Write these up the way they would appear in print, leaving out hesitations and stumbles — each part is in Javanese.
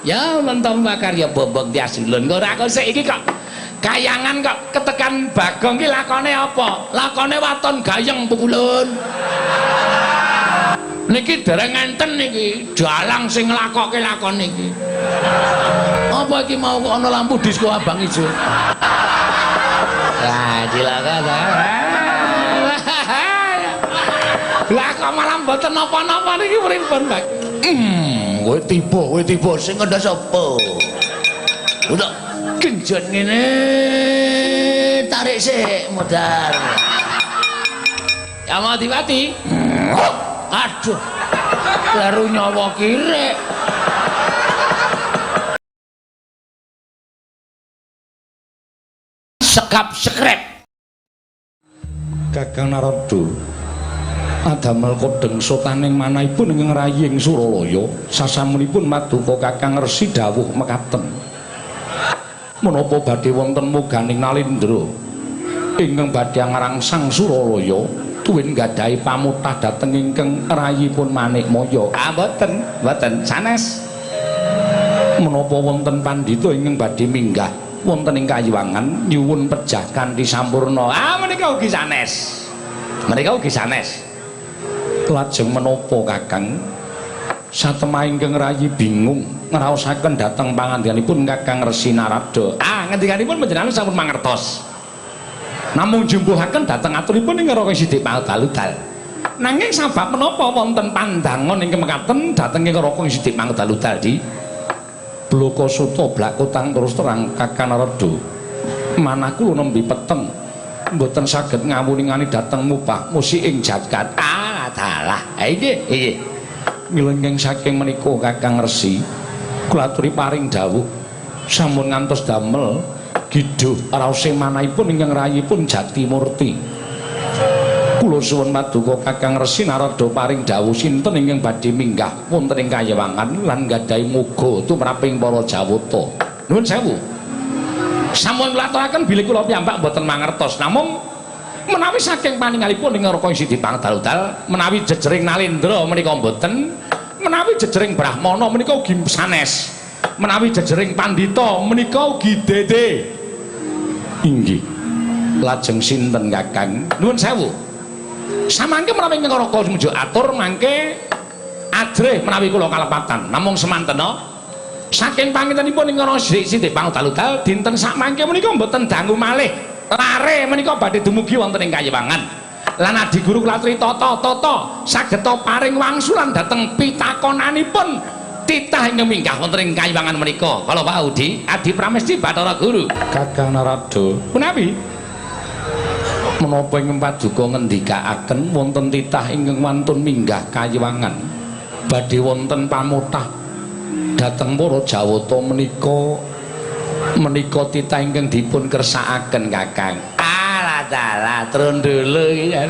Ya lentom makarya bombong tias ulun. Ora kok sik iki kok kayangan kok ketekan Bagong ki lakone apa? Lakone waton gayeng pukulun. Niki dereng enten niki dalang sing nglakoke lakon niki. Apa iki mau kok ana lampu disko abang ijo? Lah cilaka ta. Lah kok malah mboten napa-napa niki pripun, Pak? Kowe tiba sing ngendha sapa? Udah genjot ngene tarik sik modar. Ya mati-mati. Aduh. Kleru nyawa kirek. Sekap sekrep. Kakang Narada adamel kodheng sotaning manahipun ingkang raying Suralaya sasampunipun maduka Kakang Resi dawuh mekaten menapa badhe wonten muganing Nalendra ingkang badhe ngrangsang Suralaya tuwin gadahi pamutah dhateng ingkang rayipun Manikmaya. Ah mboten, mboten sanes. Menapa wonten pandhita ingkang badhe minggah wonten ing kayiwangan nyuwun pejah kanthi sampurna. Ah menika ugi sanes. Menika ugi sanes. Lajeng menapa Kakang? Satemah ingkang rayi bingung ngraosaken dhateng pangandikanipun Kakang Resi Narada. Ah ngendikanipun panjenengan sampun mangertos. Namung jumbuhaken dhateng aturipun ing Raka Sidik Pangdaludal. Nanging sabab menapa wonten pandangon ingkang mekaten dhateng ing Raka Sidik Pangdaludal di Blaka Suta blakutang terus terang Kakang Narada. Manah kula nembe peteng mboten saged ngawuningani dhateng mubah musik ing jagat. Ah dalah. Inggih, inggih. Milenging saking menika Kakang Resi kula aturi paring dawuh sampun ngantos damel giduh raose manahipun ingkang rayipun Jatimurti. Kula suwun paduka Kakang Resi Narada paring dawuh sinten ingkang badhe minggah wonten ing kayewangan lan nggadahi muga tumraping para Jawata. Nuwun sewu. Sampun kula aturaken bilih kula piyambak mboten mangertos namung menawi saking paningalipun ing Raka Sidi Pangdaludal menawi jejering Nalendra menika mboten, menawi jejering Brahmana menika ugi sanes, menawi jejering pandhita menika ugi dede. Inggih. Lajeng sinten Kakang? Nuwun sewu. Samangke menawi ing Raka sumuju atur mangke ajrih menawi kula kalepatan namung semantena saking pangintenipun ing Raka Sidi Pangdaludal dinten sakmangke menika mboten dangu malih lare menika badhe dumugi wonten ing kayiwangan lan adi guru kula aturi tata-tata sageta paring wangsulan dhateng pitakonanipun titah ingkang minggah wonten ing kayiwangan menika. Kala wau Di Adi Pramesti Bathara Guru. Kakang Narada punawi menapa ingkang paduka ngendikaaken wonten titah ingkang wantun minggah kayiwangan badhe wonten pamutah dhateng para Jawata menika titah ingkang dipun kersakaken Kakang. Alah dalah trundulu iki jan.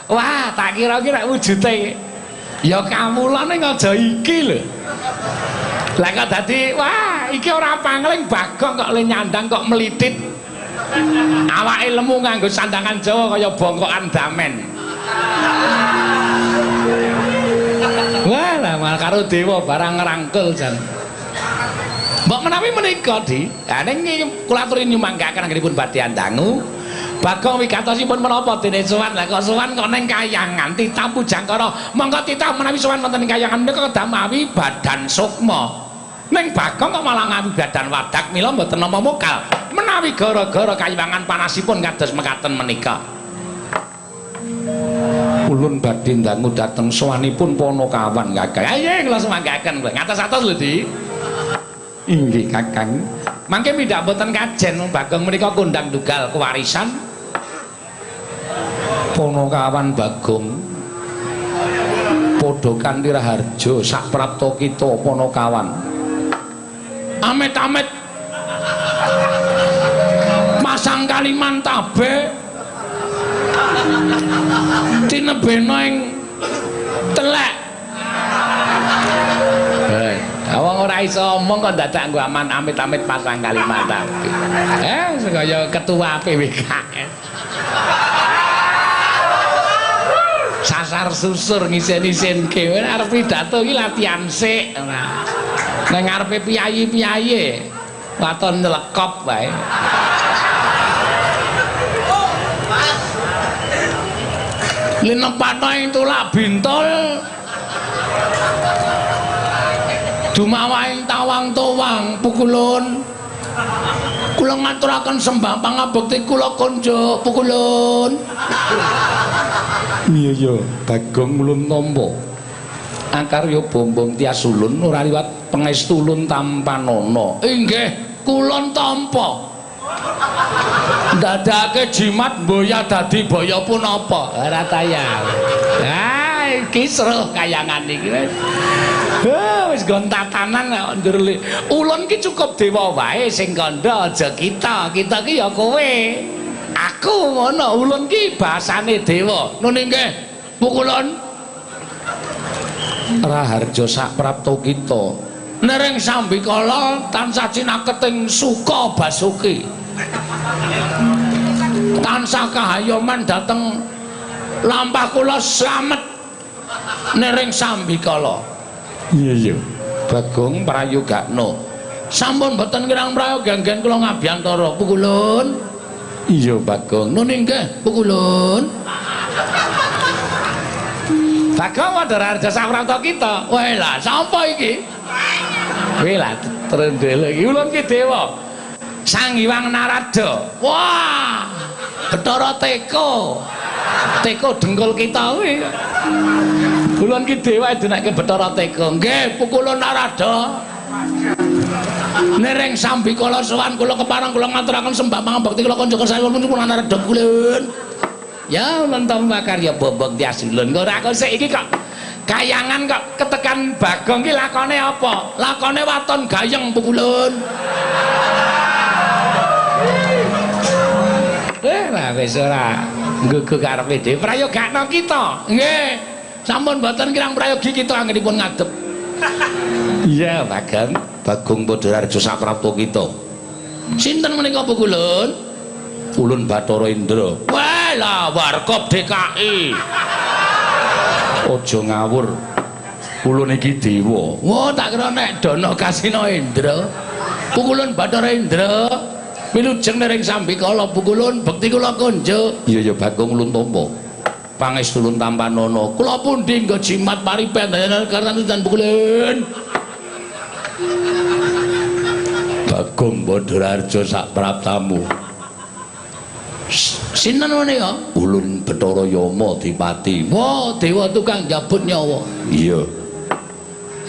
Wah, tak kira-kira wujude ya kawula ning aja iki lho. Lah kok dadi wah iki ora pangling Bagong kok le nyandang kok melitit. Awake lemu nganggo sandangan Jawa kaya bongkokan damen. Wah, lah malah karo dewa barang ngrangkul jan. Mbok menawi menika Di, ha ning kula aturi nyumanggaken anggenipun badhe andangu. Bagong wigatosipun menapa dene sowan? Lah kok sowan kok ning kayangan titah pujangkara. Monggo titah menawi sowan wonten ing kayangan menika kedah mawi badan sukma. Ning Bagong kok malah ngawi badan wadak mila mboten nampa mokal. Menawi gara-gara kayiwangan panasipun kados mekaten menika. Ulun badhe ndangu dhateng sowanipun Panakawan Kakang. Ayo kula sumanggaken ngatos-atos lho Di. Inggih Kakang. Mangke mindhak mboten kajen Bagong menika kondang dugal kewarisan Panakawan Bagong padha kanthi raharja saprapta kita Panakawan. Amit-amit masang Kalimantabe tinebena ing telek. Hei, wong ora iso omong kok dadak nggo aman amit-amit pasang Kalimantabe. Kaya ketua PWKS. Sasar susur ngisen-isenke. Arep pidato iki latihan sik ora. Nang ngarepe piyayi-piyayi waton nyelekop wae. Linepata ing tulak bintul dumawaing tawang towang pukulun. Kula ngaturaken sembah pangabekti kula konjuk pukulun. Iya iya, Bagong ulun tampa. Akarya bombong tias ulun ora liwat pangestulun tampanana. Inggih, kulon tampa. Ndadekake jimat mboya dadi baya punapa? Ora tayang. Ha, iki seru kayangan iki wis. Wis nggon tatanan kok njur. Ulun ki cukup dewa wae sing kandha aja kita. Kita ki ya kowe. Aku ngono, ulun ki bahasane dewa. Nun inggih, pukulun. Raharja sak prapta kita. Nering sambikala tansah cinaketing suka basuki. Tansah kahayoman dhateng lampah kula slamet nering sambikala. Iya iya, Bagong prayogakno. Sampun boten kirang prayoga nggen kula ngabiyantara pukulun. Iya Bagong. Nun inggih pukulun. Bagong padha raharja saprapta kita. Wah lah sapa iki? Kowe lah trendel iki ulun ki dewa. Sang Hyang Narada. Wah, Bathara Teko. Teko dengkul kita kuwi. Ulun ki dewa denake Bathara Teko. Nggih, pukulun Narada. Nering sambikala sowan kula kepareng kula ngaturaken sembah pangabekti kula kanca saya pun Narada pukulun. Ya ulun tampa karya bombong tias ulun. Ora kok sik iki kok kayangan kok ketekan Bagong ki lakone apa? Lakone waton gayeng pukulun. Lah wis ora nggugu karepe dhewe. Prayogakno kita. Nggih. Sampun boten kirang prayogi kita anggenipun ngadep. Iya, Bagong. Bagong Padhararja saprapta kita. Sinten menika pukulun? Ulun Bathara Indra. Wah, lah Warkop DKI. Aja ngawur. Ulun iki dewa. Wah, tak kira nek Dana Kasina Indra. Pukulun Bathara Indra. Wilujeng nering sambikala pukulun bekti kula konjuk. Iya ya Bagong ulun tampa. Pangestulun tampanana. Kula pundi nggo jimat paripen kartan pukulun. Bagong Badararja sak praptamu. Sinten menika? Ulun Bathara Yama Dipati. Wah, dewa tukang njabut nyawa. Iya.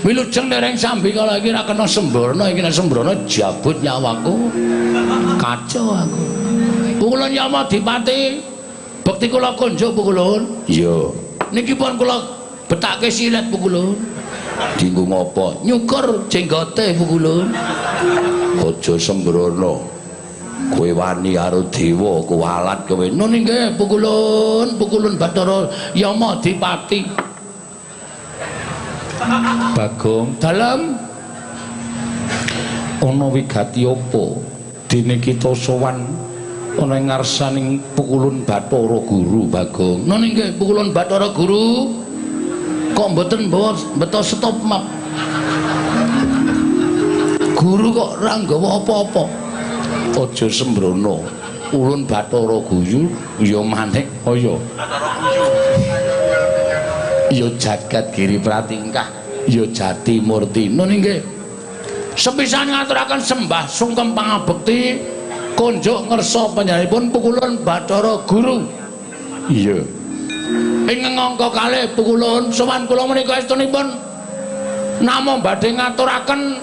Wilujeng ndereng sambikala iki ra kena sembrana, iki nek sembrana jabut nyawaku. Kacau aku. Pukulun Yama Dipati, bekti kula konjuk pukulun. Iya. Niki pun kula betake silet pukulun. Dinggo ngopo? Nyukur jenggote pukulun. Aja sembrana. Kowe wani karo dewa, kuwalat kowe. Nun inggih pukulun, pukulun Bathara Yama Dipati. Bagong, dalem ana wigati apa dene kita sowan ana ing ngarsaning pukulun Bathara Guru Bagong. Nun inggih pukulun Bathara Guru. Kok mboten mbeto stop map. Guru kok ora nggawa apa-apa. Aja sembrono. Ulun Bathara Guyu ya manik kaya. Bathara Guyu. Ya jagat giri pratingkah, ya jati murti. Nun inggih. Sepisan ngaturaken sembah sungkem pangabekti konjuk ngersa panjenenganipun pukulun Bathara Guru. Iya. Ing angka kalih pukulun sowan kula menika estunipun namung badhe ngaturaken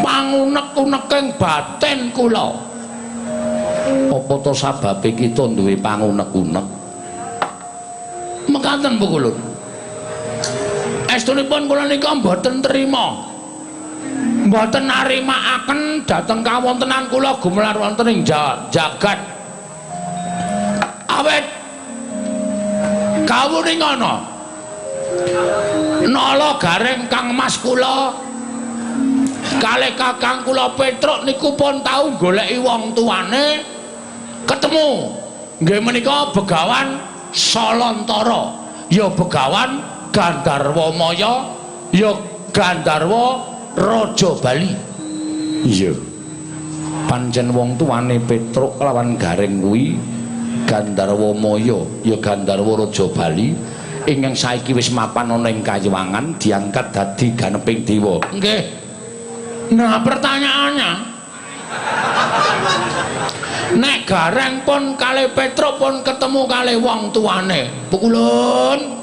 pangunek-uneking batin kula. Apa to sababe kita duwe pangunek-unek? Mekaten pukulun. Estunipun kula nika mboten trima. Mboten narimakaken dhateng kawontenan kula gumelar wonten ing jagat. Awit kawuningana nala gareng Kang Mas kula kalih kakang kula Petruk niku pun tau goleki wong tuane ketemu. Nggih menika Begawan Salantara. ya Begawan Gandharwa Maya, ya Gandharwa Raja Bali. Iya. Pancen wong tuane Petruk kelawan Gareng kuwi Gandharwa Maya, ya Gandharwa Raja Bali ingkang saiki wis mapan ana ing Kayiwangan diangkat dadi ganeping dewa. Nggih. Nah, pertanyaannya, nek Gareng pun kalih Petruk pun ketemu kalih wong tuane, pukulun.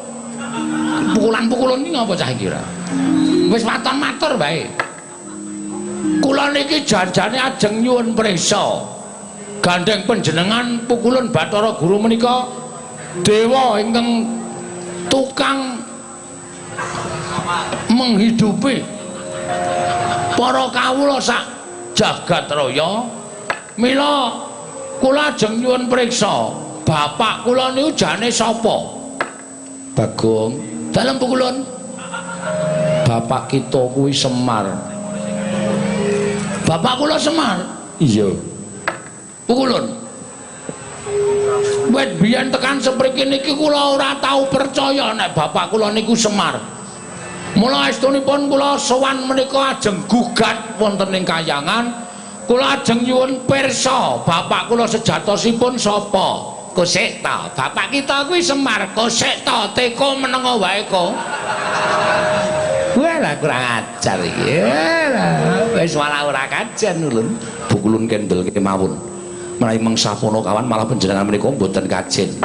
Pukulan-pukulun iki ngapa cah iki ora? Wis waton matur wae. Kula niki janjane ajeng nyuwun prisa. Gandeng panjenengan pukulun Bathara Guru menika dewa ingkang tukang menghidupi para kawula sak jagat raya. Mila kula ajeng nyuwun priksa, bapak kula niku jane sapa? Bagong, dalem pukulun. Bapak kita kuwi Semar. Bapak kula Semar? Iya. Pukulun. Wit biyen tekan sepriki niki kula ora tau percaya nek bapak kula niku Semar. Mula estunipun kula sowan menika ajeng gugat wonten ing kayangan, kula ajeng nyuwun pirsa bapak kula sejatosipun sapa? Kosek ta, bapak kita kuwi Semar, kosek ta, teko menengo wae ko. Walah kurang ajar iki. Wis malah ora kajen ulun. Pukulun kendel kemawon. Menawi mengsah kawan malah panjenengan menika mboten kajen.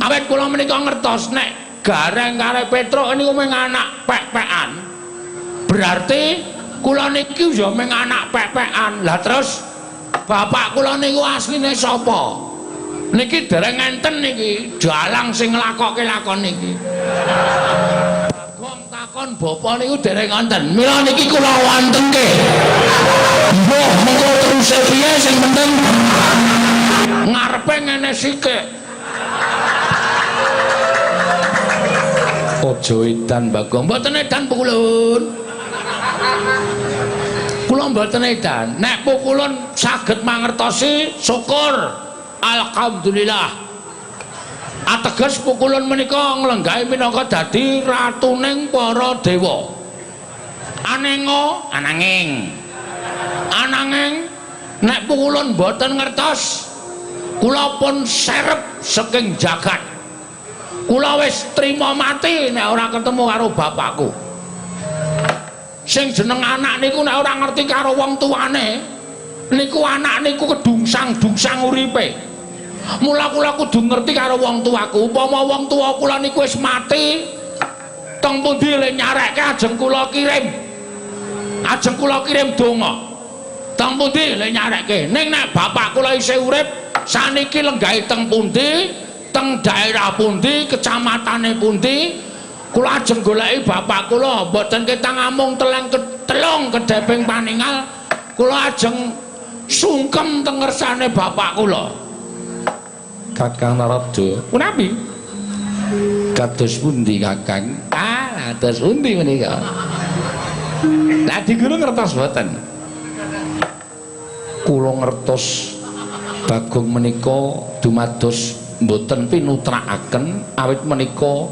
Awit kula menika ngertos nek Gareng karo Petruk niku mung anak pek-pekan. Berarti kula niki ya mung anak pek-pekan. Lah terus bapak kula niku asline sapa? Niki dereng enten niki dalang sing nglakokke lakon niki. Bagong takon bapa niku dereng wonten. Mila niki kula wontenke. Mbah mengko teruse piye sing penting ngarepe ngene sithik. Aja edan Bagong. Mboten edan pukulun. Kula mboten edan. Nek pukulun saged mangertosi syukur. Alhamdulillah. Ateges pukulun menika nglenggahi minangka dadi ratuning para dewa. Anengo ananging nek pukulun mboten ngertos kula pun serep saking jagat. Kula wis trima mati nek ora ketemu karo bapakku. Sing jeneng anak niku nek ora ngerti karo wong tuane niku anak niku kedungsang-dungsang uripe. Mula kula kudu ngerti karo wong tuaku. Upama wong tuwa kula niku wis mati, teng pundi le nyarekke ajeng kula kirim. Ajeng kula kirim donga. Teng pundi le nyarekke. Ning nek bapak kula isih urip, saniki lenggahe teng pundi, teng daerah pundi, kecamatane pundi, kula ajeng goleki bapak kula. Mboten ketang amung telung kedheping paningal, kula ajeng sungkem teng ngersane bapak kula. Kakang Narada, punapi? Kados pundi Kakang? Ah, kados pundi menika? Lah diguru ngertos mboten? Kula ngertos Bagong menika dumados mboten pinutrakaken awit menika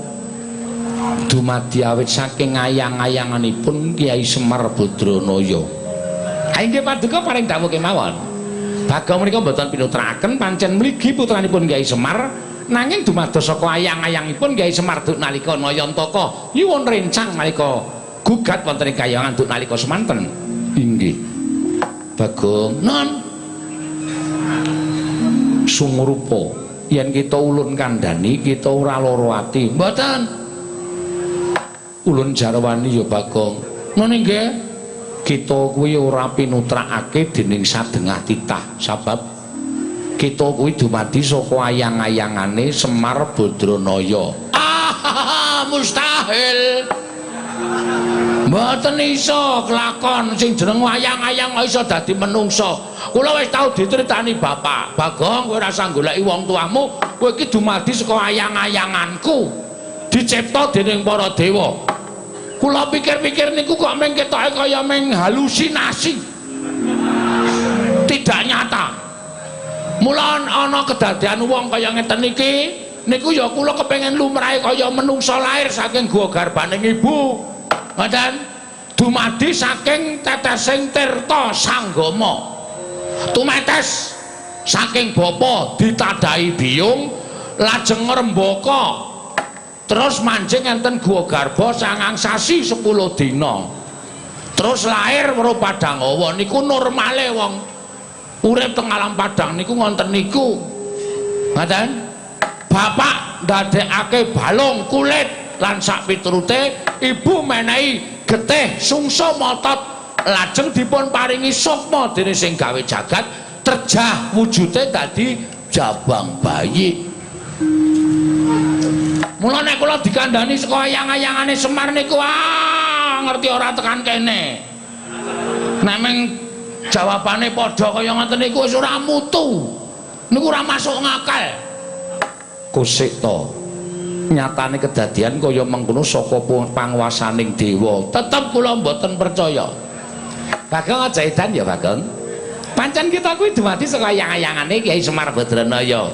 dumadi awit saking ayang-ayanganipun Kyai Semar Badranaya. Ha inggih paduka paring dawuh kemawon. Bagong menika mboten pinutrakaken pancen mligi putranipun Kyai Semar, nanging dumados saka ayang-ayangipun Kyai Semar duk nalika Nayantaka nyuwun rencang nalika gugat wonten ing kayangan duk nalika semanten. Inggih. Bagong, non sungrupa yen kita ulun kandhani kita ora lara ati. Mboten. Ulun jarwani ya Bagong. Nun inggih. Kita kuwi ora pinutrakake dening sadengah titah sabab kita kuwi dumadi saka ayang-ayangane Semar Badranaya. Ah, mustahil. Mboten iso kelakon sing jeneng wayang-ayang kok iso dadi menungsa. Kula wis tau diceritani bapak. Bagong, kowe ora usah goleki wong tuamu, kowe iki dumadi saka ayang-ayanganku. Dicipta dening para dewa. Kula pikir-pikir niku kok mung ketoke kaya mung halusinasi. Tidak nyata. Mula ana kedadean wong kaya ngeten iki, Niku ya kula kepengin lumrahe kaya menungsa lair saking gua garbaning ibu. Ngoten. Dumadi saking tetesing tirta sanggama. Tumetes saking bapa ditadahi biyung lajeng ngrembaka. Terus manjing enten gua garba 9 sasi 10 dina. Terus lahir weruh padang hawa niku normale wong urip teng alam padang niku ngonten niku. Ngoten. Bapak ndadekake balung kulit lan sak piturute ibu menehi getih sungsum otot lajeng dipun paringi sukma dening sing gawe jagat terjah wujude dadi jabang bayi. Mula nek kula dikandhani saka ayang-ayangane Semar niku ngerti ora tekan kene. Nek meng jawabane padha kaya ngoten niku wis ora mutu. Niku ora masuk ngakal. Kusik to. Nyatane kedadian kaya mengkono saka panguwasaning dewa. Tetep kula mboten percaya. Bagong aja edan ya, Bagong. Pancen kita kuwi dumadi saka ayang-ayangane Kyai Semar Badranaya.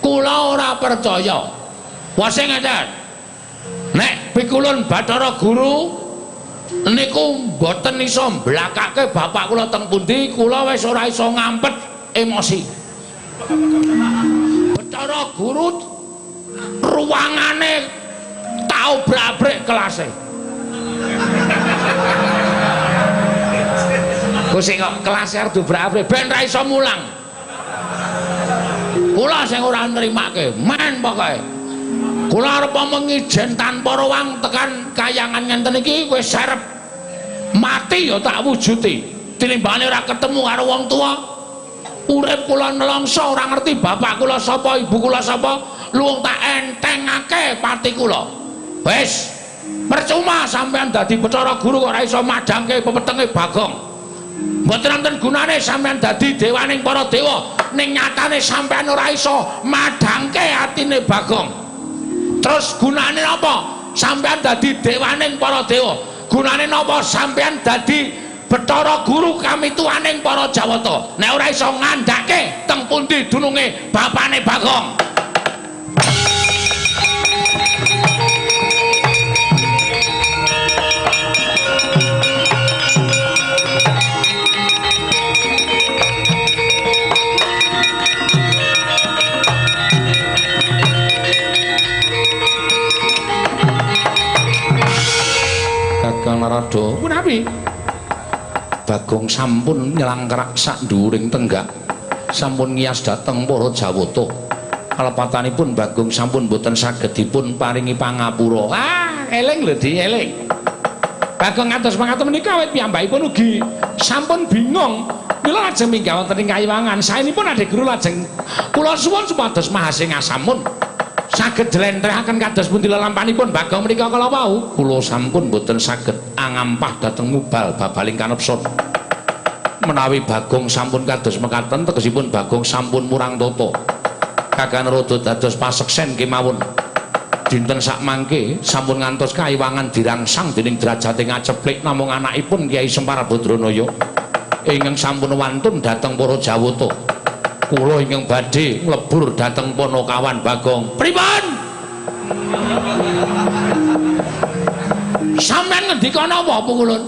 Kula ora percaya. Wase ngeten. Nek pikulun Bathara Guru niku mboten iso mblakake bapak kula teng pundi, kula wis ora iso ngampet emosi. Bathara Guru ruangane tau obrak-abrik kelase. Ku sing kok kelase arep diobrak-abrik ben ra iso mulang. Kula sing ora nrimake, men pokoke. Kula arep mengijen tanpa ruang tekan kayangan ngenten iki wis serep. Mati ya tak wujuti. Tinimbangane ora ketemu karo wong tuwa. Urip kula nelongso ora ngerti bapak kula sapa, ibu kula sapa, luwung tak entengake pati kula. Wis, percuma sampean dadi Bathara Guru kok ora iso madhangke pepetenge Bagong. Mboten wonten gunane sampean dadi dewaning para dewa, ning nyatane sampean ora iso madhangke atine Bagong. Terus gunane napa? Sampean dadi dewaning para dewa. Gunane napa sampean dadi Bathara Guru kamituwaning para Jawata? Nek ora iso ngandhake teng pundi dununge bapane Bagong. Kakang Narada, punapi? Bagong sampun nyelangkrak sak dhuwuring tenggak, sampun ngiyas dhateng para Jawata. Kalepatanipun Bagong sampun boten saged dipun paringi pangapura. Ah, eling lho Di, eling. Bagong ngantos mangaten menika awit piyambakipun ugi sampun bingung. Mila lajeng minggah wonten ing kayiwangan. Saenipun Adhi Guru lajeng kula suwun supados mahasingasamun saged jlentrehaken kados pundi lelampanipun Bagong menika kala wau. Kula sampun boten saged angampah dhateng mubal babaling kanepson. Menawi Bagong sampun kados mekaten tegesipun Bagong sampun murang tata. Kakang Narada dados paseksen kemawon. Dinten sakmangke sampun ngantos kayiwangan dirangsang dening derajate ngaceplik namung anakipun Kyai Semar Badranaya ingkang sampun wantun dhateng para Jawata. Kula ingkang badhe nglebur dhateng Panakawan Bagong. Pripun? Sampeyan ngendika napa Pukulun?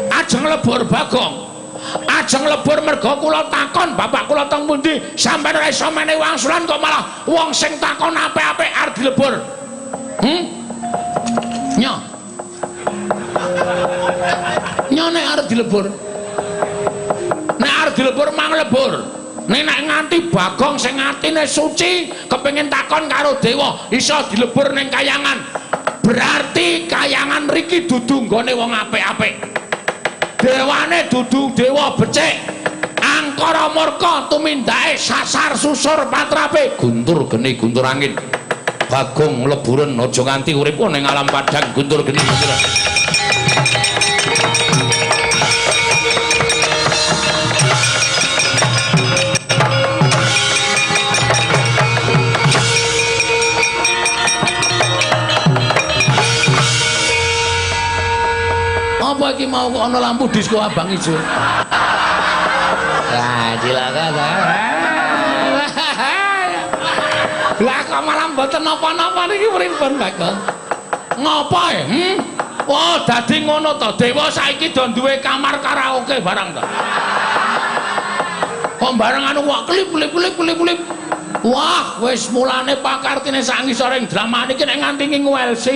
Ajeng lebur Bagong. Ajeng lebur merga kula takon bapak kula teng pundi, sampeyan ora iso menehi wangsulan kok malah wong sing takon apik-apik arep dilebur. Nyo. Nyo nek arep dilebur. Nek arep dilebur mang lebur. Nek nek nganti Bagong sing atine suci kepengin takon karo dewa iso dilebur ning kayangan. Berarti kayangan riki dudu nggone wong apik-apik. Dewane dudu dewa becik. Angkara murka tumindake sasar susur patrape guntur geni guntur angin. Bagong leburen aja nganti urip ning alam padang guntur geni guntur. Apa iki mau kok ana lampu disko abang ijo? Lah, cilaka ta. Lah kok malah mboten napa-napa niki pripun, Bagong? Ngopo e? Hmm? Wah, dadi ngono to. Dewa saiki do duwe kamar karaoke barang to. Kok bareng anu kok klip klip klip klip klip. Wah, wis mulane pakartine sak ngisoring drama niki nek nganti ngingu LC.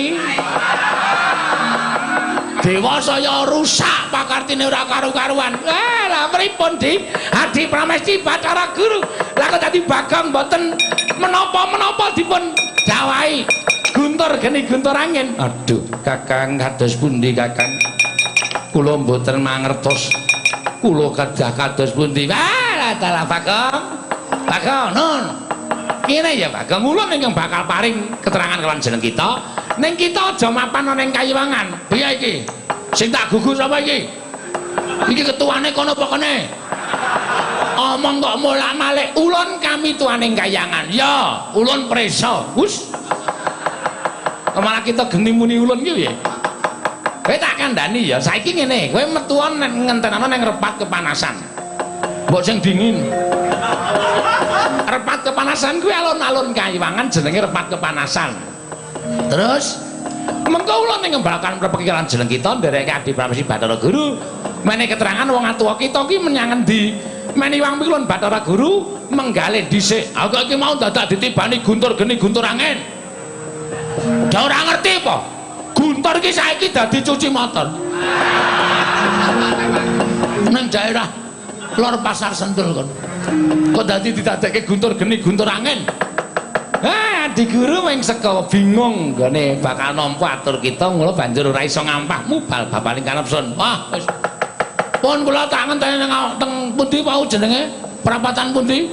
Dewa saya rusak pakartine ora karu-karuan. Lah pripun, Dik? Adi Pramesti Bathara Guru. Lah kok dadi Bagong mboten menapa-menapa dipun dawahi. Guntur geni guntur angin. Aduh, Kakang kados pundi Kakang? Kula mboten mangertos. Kula kedah kados pundi? Lah dalah Bagong. Bagong, nun. Kene ya Bagong, ulun ingkang bakal paring keterangan kelawan jeneng kita. Ning kita aja mapan ana ing kayiwangan. Piye iki? Sing tak gugu sapa iki? Iki ketuane kono apa kene? Omong kok molak-malik. Ulun kami tuane ing kayangan. Ya, ulun presa. Wus. Malah kita geni muni ulun ki piye? Kowe tak kandhani ya, saiki ngene, kowe metuon ngentenana ning repat kepanasan. Mbok sing dingin. Repat kepanasan kuwi alun-alun kayiwangan jenenge repat kepanasan. Terus mengko ulun ing ngembalkan pepikiran jeneng kita ndereke Adi Pramesti Bathara Guru. Menehi keterangan wong atuwa kita ki menyang endi? Menehi wang pikulun Bathara Guru menggalih dhisik. Aku iki mau dadak ditibani guntur geni guntur angin. Udah ora ngerti apa? Guntur iki saiki dadi cuci motor. Nang daerah lor Pasar Sentul kon. Kok dadi didadekke guntur geni guntur angin. Ah, Adi Guru mung seka bingung nggone bakal nampa atur kita mula banjur ora iso ngampah mubal bapaning kanepsun. Wah, wis. Pun kula tak ngenteni nang teng pundi wau jenenge? Perapatan pundi?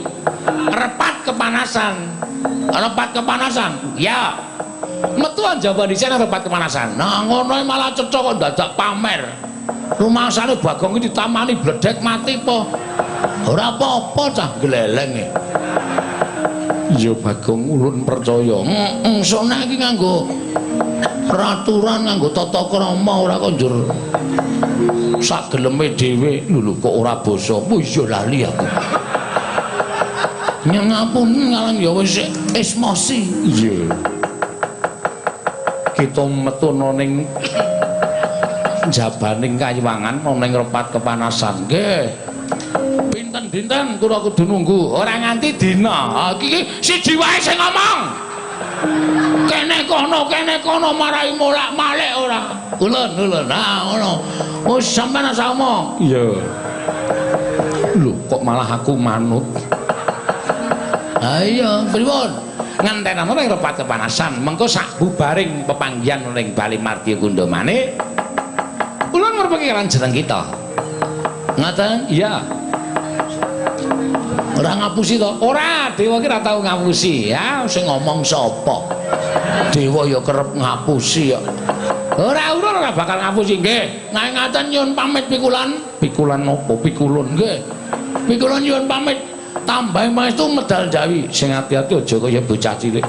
Repat kepanasan. Repat kepanasan. Ya. Metu njaba dhisik nang repat kepanasan. Nah, ngono malah cetha kok dadak pamer. Rumangsane Bagong iki ditamani bledek mati apa? Ora apa-apa cah gleleng e. Ya Bagong ulun percaya. Heeh, sone iki nganggo peraturan, nganggo tata krama ora kok njur sak geleme dhewe. Lho kok ora basa. Oh iya lali aku. Nyangapun ngalang ya wis esmosi. Iya. Kita metu ana ning jabaning kayiwangan ana ning repat kepanasan. Nggih. Pinten-dinten kula kudu nunggu, ora nganti dina. Iki siji wae sing ngomong. Kene kono marai molak-malik ora. Ulun, ulun. Nah, ngono. Wis sampean asa omong. Iya. Lho kok malah aku manut. Ha iya, pripun? Ngentenana ning repat kepanasan, mengko sak bubaring pepanggihan ning Bali Mardi Kundamane. Ulun merpeki jeneng kita. Ngaten? Iya. Ora ngapusi to? Ora, dewa ki ora tau ngapusi. Ya, sing ngomong sapa? Dewa ya kerep ngapusi ya. Ora ora ora bakal ngapusi nggih. Nek ngaten nyuwun pamit pikulan. Pikulan napa? Pikulun nggih. Pikulun nyuwun pamit. Tambahe maestu medal Jawi. Sing ati-ati aja kaya bocah cilik.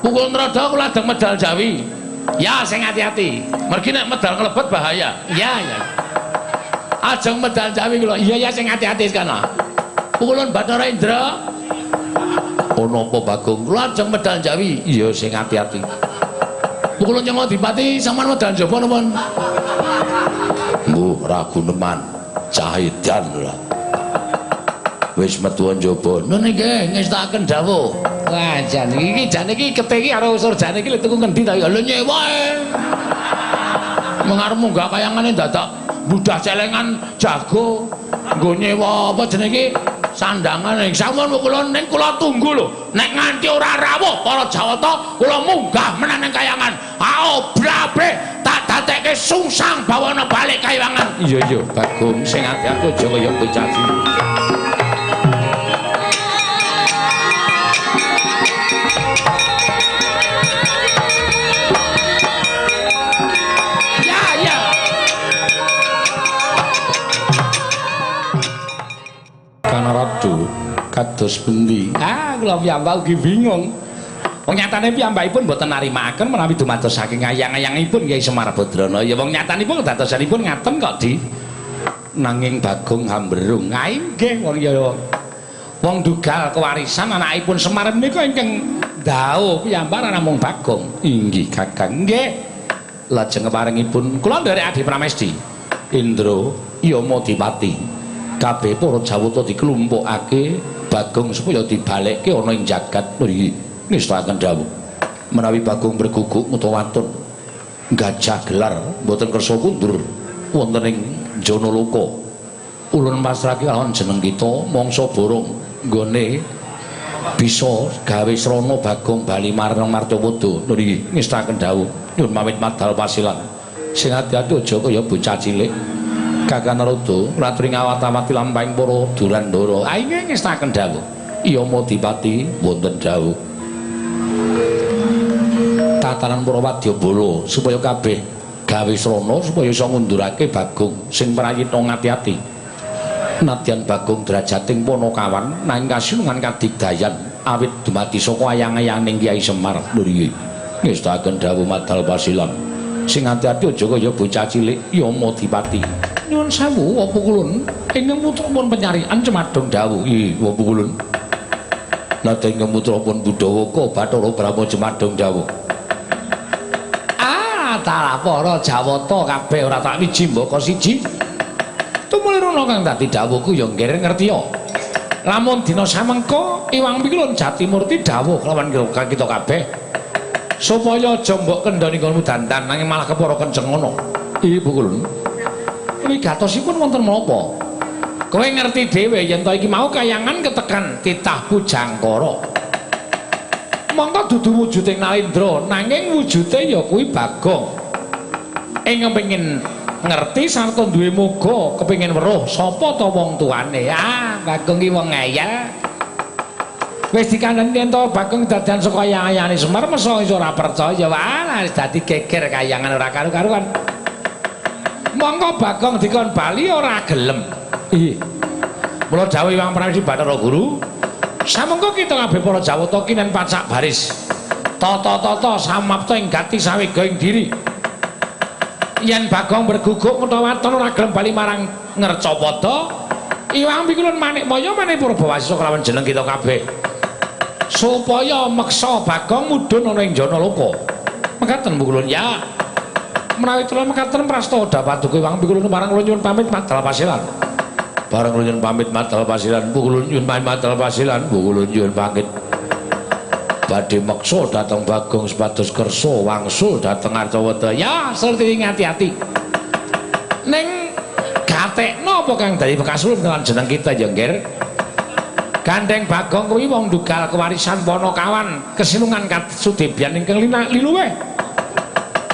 Pukul nrada kula adeng medal Jawi. Ya sing ati-ati. Mergi nek medal nglebet bahaya. Iya ya. Ajeng medal Jawi kula. Iya ya sing ati-ati sekarang. Pukulun Bathara Indra. Ono apa Bagong? Kula ajeng medal Jawi. Iya sing ati-ati. Pukulun Nyawadipati sampean medal njaba napa? Mbuh raguneman cah edan ora. Wis metu njaba. Nun nggih ngestakaken dawuh. Wah jan iki jan iki kete iki karo surjane iki tuku ngendi ta? Lho nyewa e. Mengarep munggah kayangane dadak budah celengan jago nggo nyewa apa jenenge iki? Sandangan ing sampun kula ning kula tunggu lho. Nek nganti ora rawuh para Jawata kula munggah meneh ning kayangan. Aobrabre tak dadekke sungsang bawana balik kayangan. Iya iya Bagong sing ati-ati aja kaya bocah cilik. Ya ya. Kanarada kados pundi? Ah, kula piyambak ugi bingung. Wong nyatane piyambakipun mboten narimakaken menawi dumados saking ayang-ayangipun Kyai Semar Badrana. Ya wong nyatanipun dadosanipun ngaten kok, Di. Nanging Bagong hamberung. Ha nggih wong ya Wong dugal kewarisan anakipun Semar menika ingkang dhauh piyambak namung Bagong. Inggih Kakang. Nggih. Lajeng keparengipun kula nderek Adi Pramesti. Indra Yamadipati. Kabeh para Jawata diklumpukake Bagong supaya dibalekke ana ing jagat mriki. Ngestakaken dawuh. Menawi Bagong berguguk utawa waton gajah gelar mboten kersa kundur wonten ing Janaloka. Ulun pasrahke kalawan jeneng kita mangsa borong nggone bisa gawe srana Bagong bali marang Marcapada. Niki ngestakaken dawuh. Nyuwun pamit madal pasilan. Sing ati-ati aja kaya bocah cilik. Kakang Narada latri ngawat-awati lampahing para Durandara. Ah inggih ngestakaken dawuh. Yamadipati wonten dawuh. Tatanan para wadyabala supaya kabeh gawe srana supaya iso ngundurake Bagong sing prayitna ngati-ati. Nadyan Bagong derajating Panakawan nanging kasinungan kadigdayan awit dumadi saka ayang-ayaning Kyai Semar. Nggih. Ngestakaken dawuh madal pasilan. Sing ati-ati aja kaya bocah cilik Yamadipati. Nyuwun sewu apa kulun ingkang putra pun penyarian cemadong dawuh. Nggih, apa kulun? Nadyan ingkang putra pun Budawaka Bathara Brahma cemadong dawuh. Ah, talah para Jawata kabeh ora tak wiji mbaka siji. Tumulirana kang dadi dawuhku ya nggih ngerti ya. Lamun dina samengko Iwang Pikulun Jatimurti dawuh kelawan kita kabeh supaya aja mbok kendhoni nggonmu dandan nanging malah kepara kenceng ngono. Ibu kulun. Wigatosipun wonten menapa? Kowe ngerti dhewe yen to iki mau kayangan ketekan titah Pujangkara. Mongko dudu wujuding Nalendra nanging wujude ya kuwi Bagong. Ing kepengin ngerti sarta duwe moga kepengin weruh sapa ta wong tuane. Ah, Bagong ki wong ngeyel. Wis dikandhani yen to Bagong dadian saka ayang-ayane Semar mesa iso ora percaya. Wah, wis dadi geger kayangan ora karu-karuan. Mongko Bagong dikon bali ora gelem. Ih. Mula dawuh Hyang Pramesti Bathara Guru, samengko kita kabeh para Jawata kinen pacak baris. Tata-tata samapta ing gati sawega ing diri. Yen Bagong berguguk utawa waton ora gelem bali marang Ngercapada, Iwang Pikulun Manikmaya manik Purbawasisa kelawan jeneng kita kabeh. Supaya meksa Bagong mudhun ana ing Janaloka. Mekaten Pukulun ya. Menawi kula mekaten prasta dapaduka Iwang Pikulun marang kula nyuwun pamit madal pasilan. Bareng kula nyuwun pamit madal pasilan, Pukulun nyuwun pamit madal pasilan, Pukulun nyuwun pamit. Badhe meksa dhateng Bagong supados kersa wangsul dhateng Arcawata. Ya, surti ngati-ati. Ning gatekno apa kang dadi bekasulun lan jeneng kita ya, Nggir. Gandeng Bagong kuwi wong dugal kewarisan Panakawan, kesinungan Kasudebyan ingkang liluwih.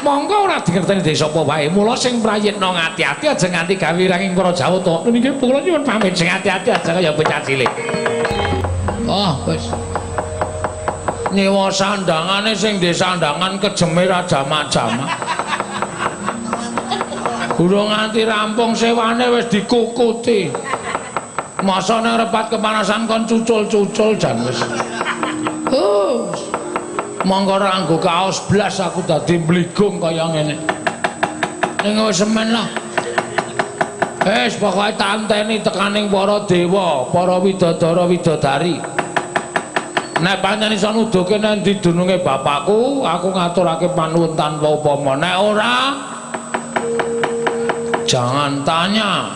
Monggo ora dingerteni desa apa wae. Mula sing prayitna ngati-ati aja nganti gawe wiranging para Jawata. Niki kula nyuwun pamit sing ati-ati aja kaya bocah cilik. Oh, wis. Nyewa sandangane sing ndek sandangan kejeme ra jamak-jamak. Durung nganti rampung sewane wis dikukuti. Masa ning repat kepanasan kon cucul-cucul jan wis. Oh. Mongko ora nganggo kaos blas aku dadi mbligung kaya ngene. Ning wis semen lah. Wis pokoke tak enteni tekaning para dewa, para widadara widodari. Nek pancen iso nuduhke nang ndi dununge bapakku, aku ngaturake panuwun tanpa upama. Nek ora, jangan tanya.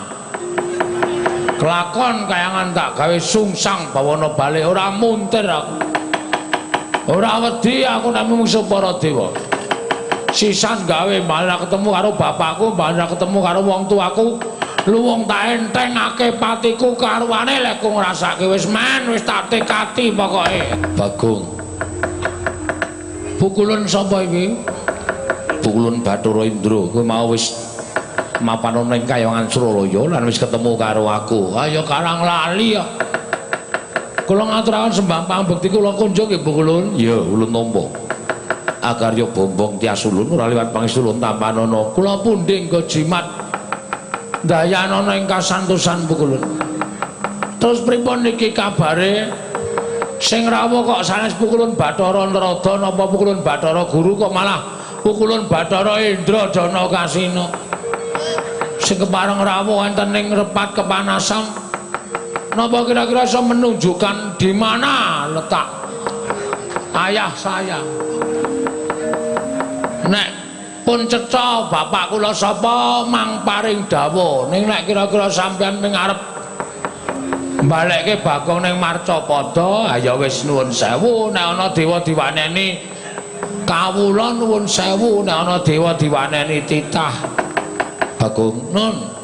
Kelakon kayangan tak gawe sungsang bawana balik ora muntir aku. Ora wedi aku nek mungsuh para dewa. Sisan gawe malah ketemu karo bapakku, malah ketemu karo wong tuaku. Luwung tak entengake patiku karuane lek ku ngrasake wis men wis tak tekati pokoke. Bagong. Pukulun sapa iki? Pukulun Bathara Indra. Kowe mau wis mapan ana ing kayangan Suralaya lan wis ketemu karo aku. Ayo karang lali ya. Kula ngaturaken sembah pambekti kula kunjung nggih Pukulun. Ya, ulun tampa. Akarya bombong tias ulun ora liwat pangestu ulun tampanana. Kula pundi nggo jimat dayanana ing kasantosan Pukulun. Terus pripun niki kabare? Sing rawuh kok sanes Pukulun Bathara Narada napa Pukulun Bathara Guru kok malah Pukulun Bathara Indra Jana Kasina. Sing kepareng rawuh enten ing repat kepanasan. Napa kira-kira iso menunjukkan di mana letak ayah saya? Nek pun cetha bapak kula sapa mang paring dawuh. Ning nek kira-kira sampeyan ming arep balekke Bagong ning Marcapada, ya wis nuwun sewu. Nek ana dewa diwaneni kawula nuwun sewu, nek ana dewa diwaneni titah. Bagong, nun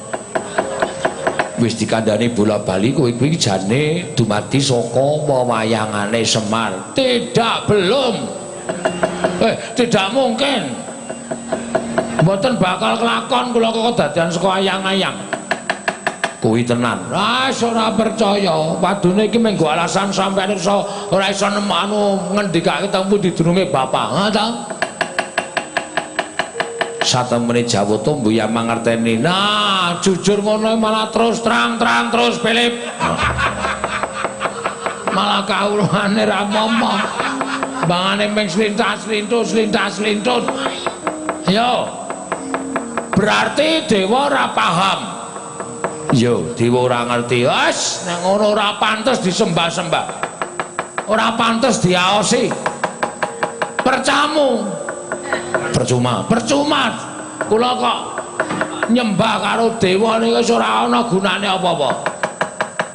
wis dikandhani bola-bali kowe kuwi jane dumadi saka wewayangane Semar. Tidak, belum. Tidak mungkin. Mboten bakal kelakon kula kok dadian saka ayang-ayang. Kuwi tenan. Ah, ora percaya. Padune iki mung alasan sampeyan iso ora iso anu ngendikake teng pundi dununge bapak. Ha ta? Satemene Jawata mbuya mangerteni. Nah, jujur ngono malah terus terang-terang terus Philip. Malah kawruhane ra momong. Bangane ming slintas-slintut slintas-slintut. Yo. Berarti dewa ora paham. Yo, dewa ora ngerti. Wes, nek ngono ora pantes disembah-sembah. Ora pantes diaosi. Percamu. Percuma. Percuma. Kula kok nyembah karo dewa niku wis ora ana gunane apa-apa.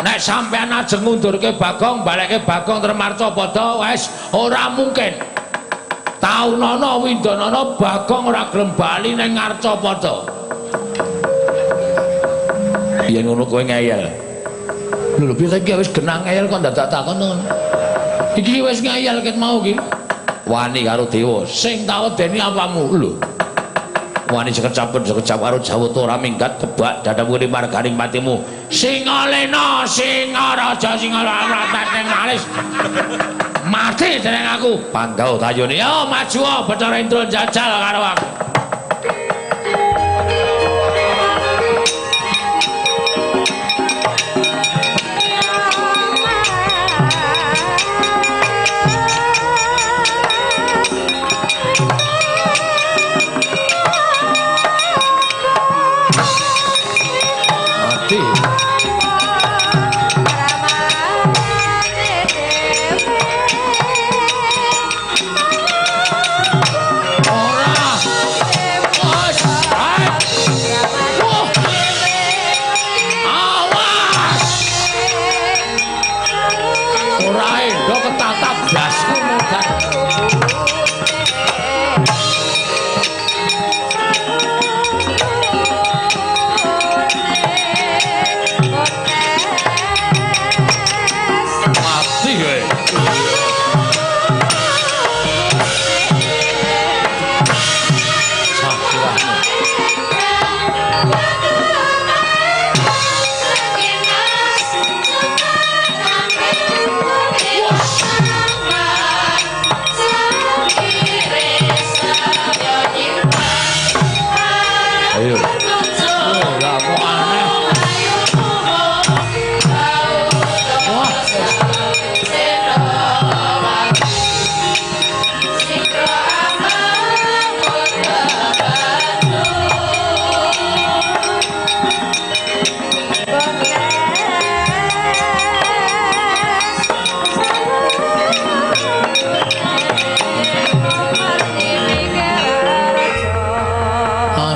Nek sampean ajeng ngundurke Bagong, balekke Bagong teng Marcapada, wis ora mungkin. Taunana windanana Bagong ora gelem bali ning Marcapada. Yen ngono kowe ngeyel. Lho piye iki wis genah ngeyel kok dadak takon ngono. Iki wis ngeyel ket mau iki. Wani karo dewa. Sing tak wedeni apamu lho. Wani sekecap-sekecap karo Jawata ora minggat kebak dadamu kene marganing patimu. Singalena Singaraja Singalaratan alis. Mati dereng aku. Pandhawa tayune. Yo maju Bathara Indra jajal karo aku.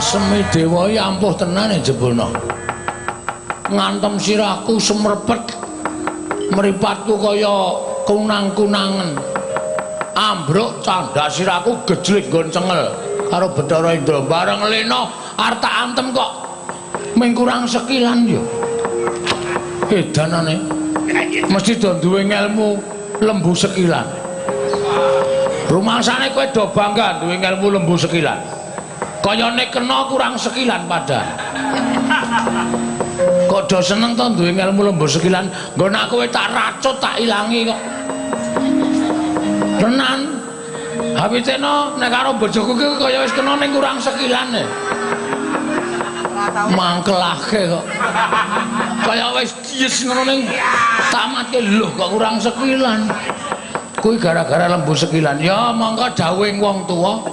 Aseme dewa iki ampuh tenan jebulna. Ngantem sirahku semrepet, mripatku kaya kunang-kunangan. Ambruk candhak sirahku gejlik nggon cengel karo Bathara Indra. Bareng lena arep tak antem kok ming kurang sekilan ya. Edanane mesti do duwe ngelmu lembu sekilan. Rumangsane kowe do bangga duwe ngelmu lembu sekilan. Kayane kena kurang sekilan padahal. Kok do seneng to duwe ngelmu lembu sekilan? Nggon aku kowe tak racut tak ilangi kok. Tenan. Hawitena nek karo bojoku ki kaya wis kena ning kurang sekilan e. Mangkelake kok. Kaya wis yes ngono ning tamatke lho kok kurang sekilan. Kuwi gara-gara lembu sekilan. Ya mongko dawuhing wong tuwa.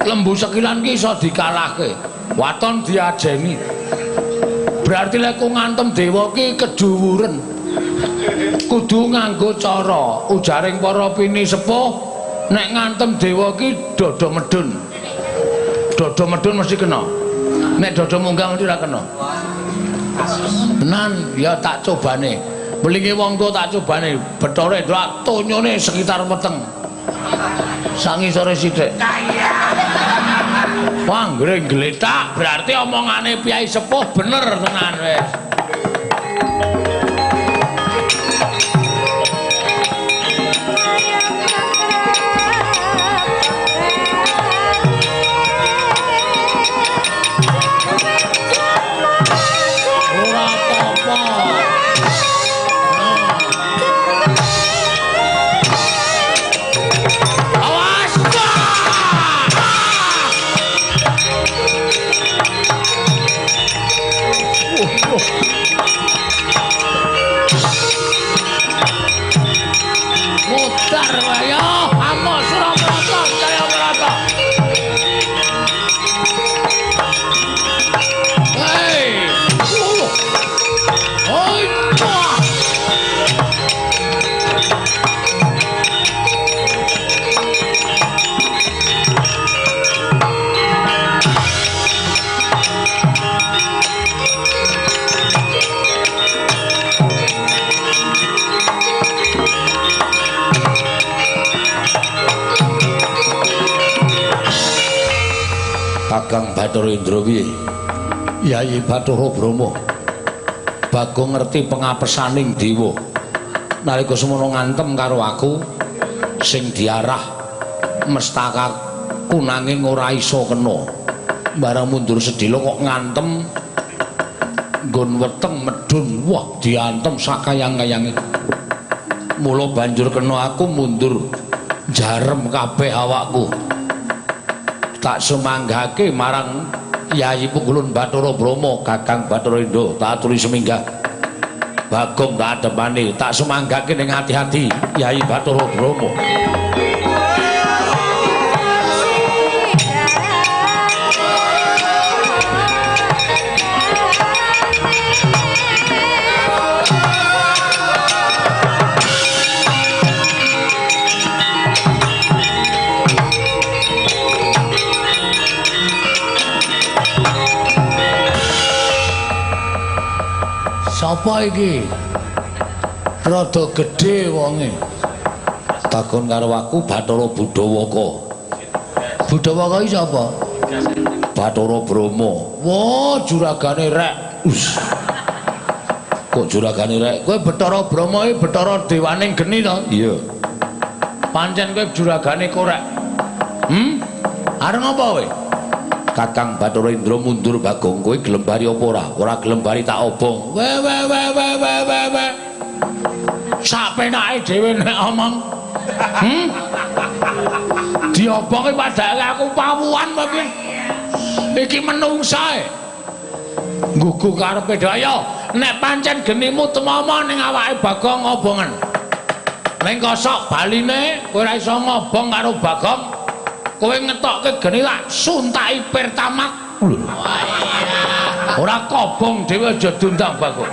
Lembu sekilan ki iso dikalahke. Waton diajeni. Berarti lek ku ngantem dewa ki keduwuren. Kudu nganggo cara ujaring para pini sepuh nek ngantem dewa ki dada medun. Dada medun mesti kena. Nek dada munggah mesti ora kena. Tenan ya tak cobane. Mlinge wong tuwa tak cobane, Bathara Indra tonyone sekitar weteng. Sangisore sithik. Wah, nggletak berarti omongane piyai sepuh bener tenan wis. Ora apa-apa. Awas! Mutar wae yo, amo Suramarta jaya merata. Hei. Oi, wah. Kakang Bathara Indra piye? Yayi Bathara Brahma. Bagong ngerti pengapesaning dewa. Nalika semono ngantem karo aku sing diarah mestakaku nanging ora iso kena. Barang mundur sedhela kok ngantem nggon weteng medhun. Wah, diantem sakayang-kayange. Mula banjur kena aku mundur jarem kabeh awakku. Tak sumanggake marang Yayi Pungkulun Bathara Brahma, Kakang Bathara Indra, tak aturi suminggah. Bagong tak adepane, tak sumanggake ning ati-ati Yayi Bathara Brahma. Sapa iki? Rada gedhe wonge. Takon karo aku Bathara Budawaka. Budawaka iki sapa? Bathara Brahma. Wah, juragane rek. Us. Kok juragane rek? Kowe Bathara Brahma iki Bathara dewaning geni to? Iya. Pancen kowe juragane korek. Hmm? Arep ngapa kowe? Kakang Bathara Indra mundur Bagong, kowe gelem bari apa ora? Ora gelem bari tak obong. We we we we we we we. Sak penake dhewe nek omong. Hmm? Diobongi padake aku pawuhan apa piye? Iki menungsa e. Nggugu karepe dhewe. Ayo, nek pancen genimu temama ning awake Bagong obongen. Ning kosok baline kowe ora iso ngobong karo Bagong. Kowe ngetokke geni lak suntaki pertamak. Lho. Ora kobong dhewe aja diundang Bagong.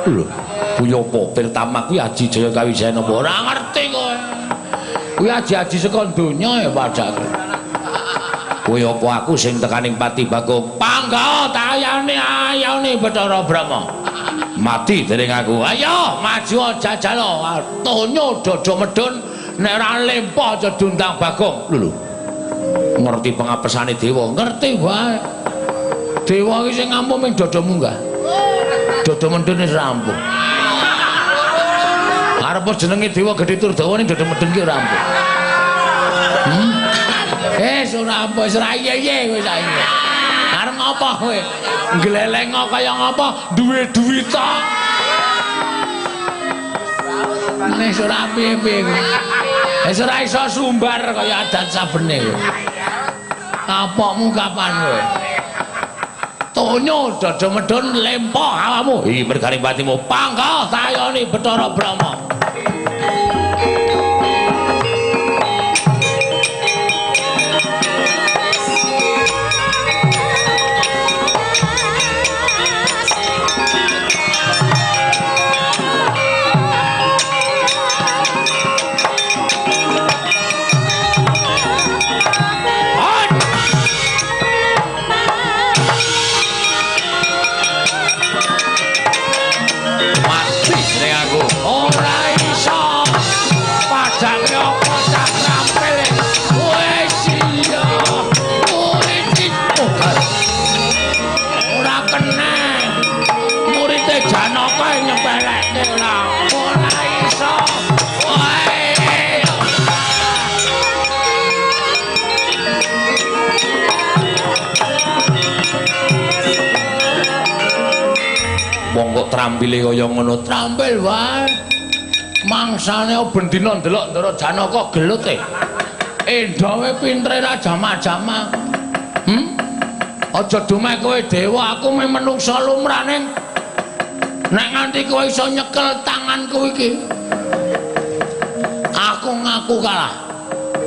Lho, kuwi apa pertamak kuwi Aji Jaya Kawijayan apa? Ora ngerti kowe. Kuwi aji-aji saka donya ya padake. Kuwi apa aku sing tekaning pati Bagong? Pangga tayane ayane Bathara Brahma. Mati dening aku. Ayo maju jajal tonyo dada medun nek ora lempoh aja diundang Bagong. Lho. Ngerti pengapesane dewa? Ngerti wae. Dewa iki sing ngampu ming dada munggah. Dada medun wis rampung. Arep jenenge dewa gedhe tur dawa ning dada medun ki ora ampuh. Hmm? Ora ampuh, wis ora iye-iye kowe saiki. Arep ngopo kowe? Ngleleng kaya ngopo? Duwe duit to. Wis ora piye-piye kowe. Wis ora iso sumbar kaya adat sabene kowe. Kapokmu kapan kowe? Tonyo dada medun lempoh awakmu. Iki mergane patimu. Pangga tayone Bathara Brahma. trampile kaya ngono. Trampil wae. Mangsane ben dina ndelok Ndara Janaka gelut e. Endawe pintere ra jamak-jamak. Aja dumeh kowe dewa, aku meh menungsa lumrahne. Nek nganti kowe iso nyekel tanganku iki, aku ngaku kalah.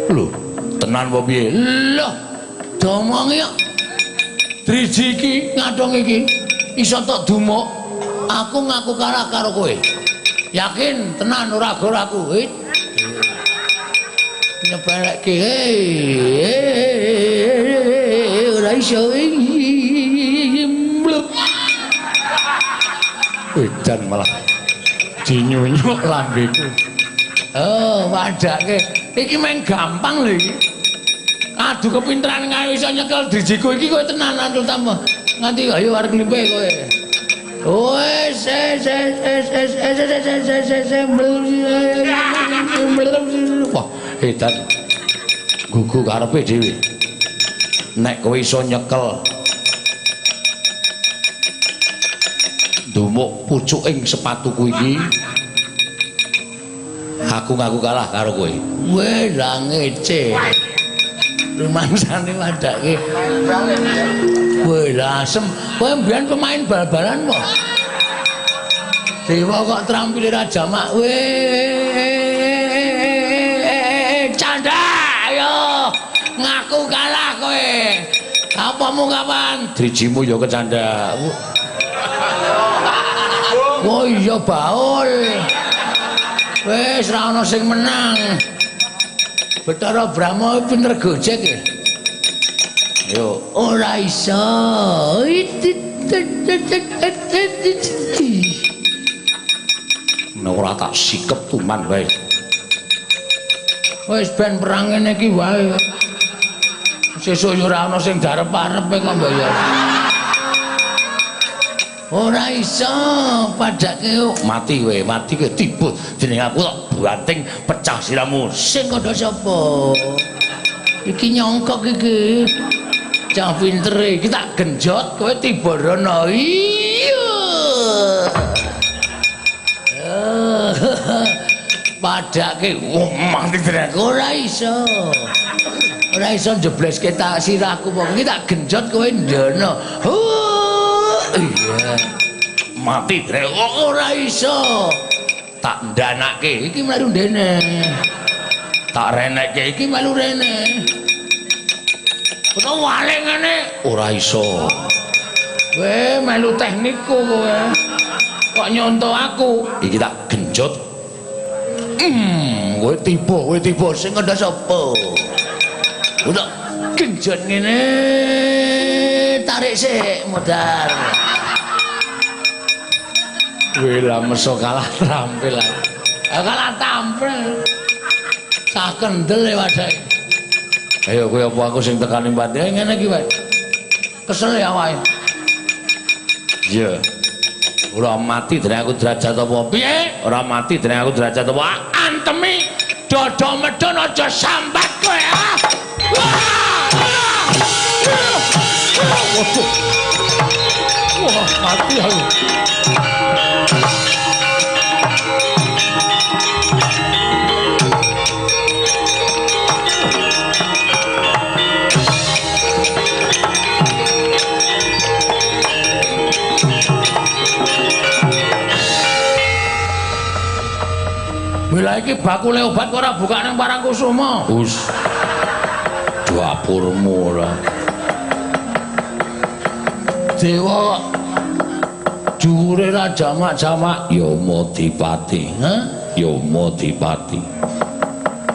Lho, tenan apa piye? Lho, domongi kok. Driji iki, ngathung iki iso tok dumuk, aku ngaku kalah karo kowe. Yakin tenan ora gor aku. Nyepelekke. Ora iso. Edan malah dinyunyuk lambeku. Oh, wadake. Iki meng gampang lho iki. Adu kepinteran kae iso nyekel drijiku iki kowe tenanan tambah. Nganti ayo arep nglimpe kowe. Wes es es es es es es es es es es. Wah, edan. Gugu karepe dhewe. Nek kowe iso nyekel dumuk pucuking sepatuku iki, aku ngaku kalah karo kowe. Weh, lah ngece. Rumangsane wadake. Weh, lah asem. Kowe mbiyen pemain bal-balan po? Dewa kok trampile ra jamak. Weh, canda, ayo ngaku kalah kowe. Apamu kapan? Drijimu ya kecanda. Oh iya baul. Wis ra ono sing menang. Bathara Brahma pinter gojek ya. Yo ora iso. Nek ora tak sikep tuman wae. Wis ben perang ngene iki wae. Sesuk yo ora ono sing darep-arepe kok mbok ya. Ora iso padake mati kowe, mati kowe tiba jeneng aku tak banting pecah siramu. Sing kandha sapa? Iki nyongkok iki. Cah pinter iki tak genjot kowe tiba rono. Iya. Padake mati jeneng aku ora iso. Ora iso njebleske tak sirahku pokoke iki tak genjot kowe ndono. Iya. Mati drek ora iso. Tak ndanake iki melu ndene. Tak renekke iki melu rene. Ora wale ngene ora iso. Kowe melu teknikku kowe. Kok nyonto aku? Iki tak genjot. Kowe tiba sing kandha sapa? Udah genjot ngene. Tarik sik modar. Kowe lah meso kalah trampil. Kalah tampil. Cah kendel e wadake. Ayo kowe apa aku sing tekani mbate ngene iki wae. Kesel ya wae. Iya. Ora mati dening aku derajat apa? Piye? Ora mati dening aku derajat apa? Antemi dada medhon aja sambat kowe ah. Waduh. Wah, mati aku. Bila iki bakule obat ora buka nang Parangkusuma. Us. Dapurmu ora. Dewa dhuwure ra jamak-jamak ya Madipati. Hah? Ya Madipati.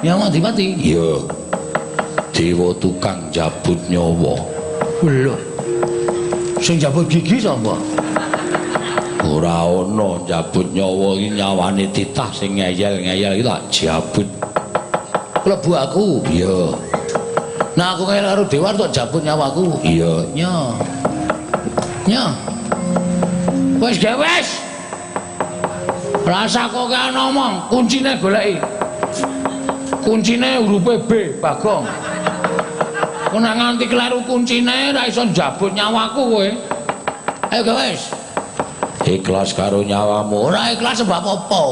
Ya Madipati? Ya. Dewa tukang jabut nyawa. Lho. Sing jabut gigi sapa? Ora ana jabut nyawa iki nyawane titah sing ngeyel-ngeyel iki tak jabut. Klebu aku? Iya. Nah aku ngeyel karo dewa tok jabut nyawaku. Iya. Nya. Nya. Wis gewes. Rasa kok kaya ngomong, kuncine goleki. Kuncine hurufe B, Bagong. Kok nek nganti kleru kuncine ora iso njabut nyawaku kowe. Ayo gewes. Ikhlas karo nyawamu. Ora ikhlas sebab apa?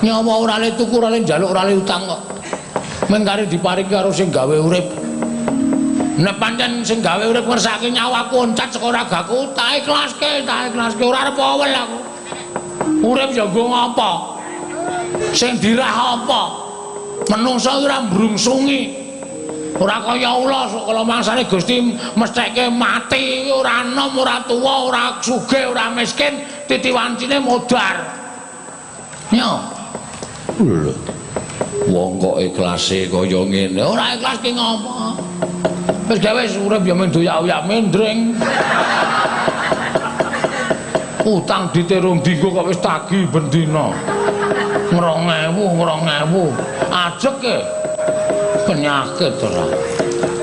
Nyawa ora le tuku, ora le njaluk, ora le utang kok. Men kari diparingi karo sing gawe urip. Nek pancen sing gawe urip ngersake nyawaku oncat saka ragaku, tak ikhlaske, tak ikhlaske, ora arep awel aku. Urip ya nggo ngapa? Sing dirah apa? Menungsa ora mbrungsungi. Ora kaya ula kala mangsane Gusti mestheke mati ora enom, ora tuwa, ora sugih, ora miskin, titiwancine modar. Nyo. Lho. Wong kok ikhlase kaya ngene. Ora ikhlas ki ngopo? Wis gawe urip ya mendoyak-oyak mendring. Utang diterung dinggo kok wis tagi bendina. 2000, 2000. Ajeg e. Penyakit ora.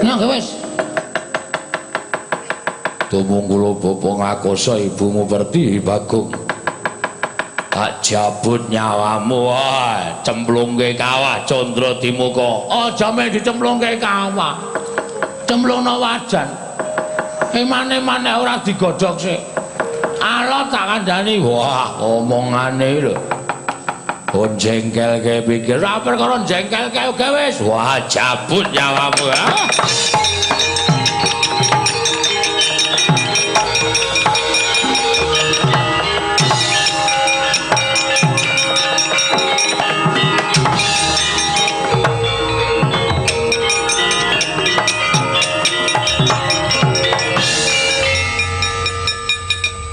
Nyo wis. Tumung kula bapa ngakosa ibumu Pertiwi Bagong. Tak jabut nyawamu wae, cemplungke kawah Candra Dimuka. Aja meh dicemplungke kawah. Cemplungno wajan. Emane-mane ora digodhog sik. Alot tak kandhani. Wah, omongane lho. Oh jengkelke pikir. Ora perkara jengkelke oke wis. Wah, jabut nyawamu.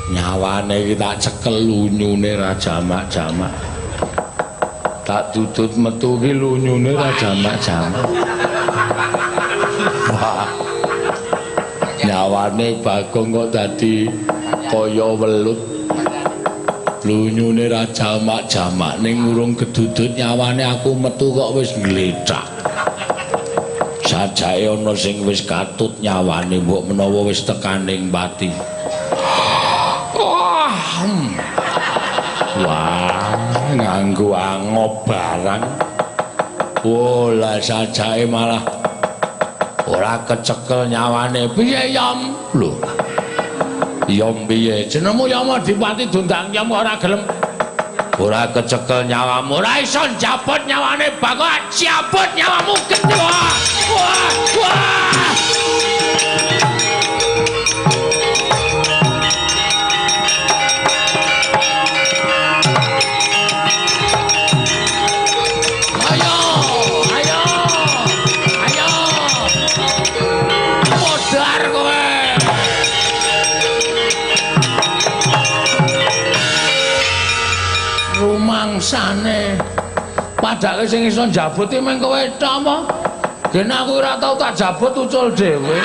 Nyawane iki tak cekel lunyune ra jamak-jamak. Tak tutut metu ki lunyune ra jamak-jamak. Wah. Nyawane Bagong kok dadi kaya welut. Lunyune ra jamak-jamak ning urung kedudut nyawane aku metu kok wis nglethak. Sajake ana sing wis katut nyawane mbok menawa wis tekaning pati. Wah. Wah, nganggo angop barang. Oh, lah sajake malah ora kecekel nyawane. Piye Yom? Lho. Yom piye? Jenengmu Yama Dipati diundang Yom kok ora gelem. Ora kecekel nyawamu. Ora iso njabut nyawane Bagong. Jabut nyawamu gedhe. Wah, wah, wah. Ayo, ayo. Ayo. Modar kowe. Rumangsane padake sing iso njabut iki mung kowe tok apa? Gene aku ora tau tak jabut ucul dhewe.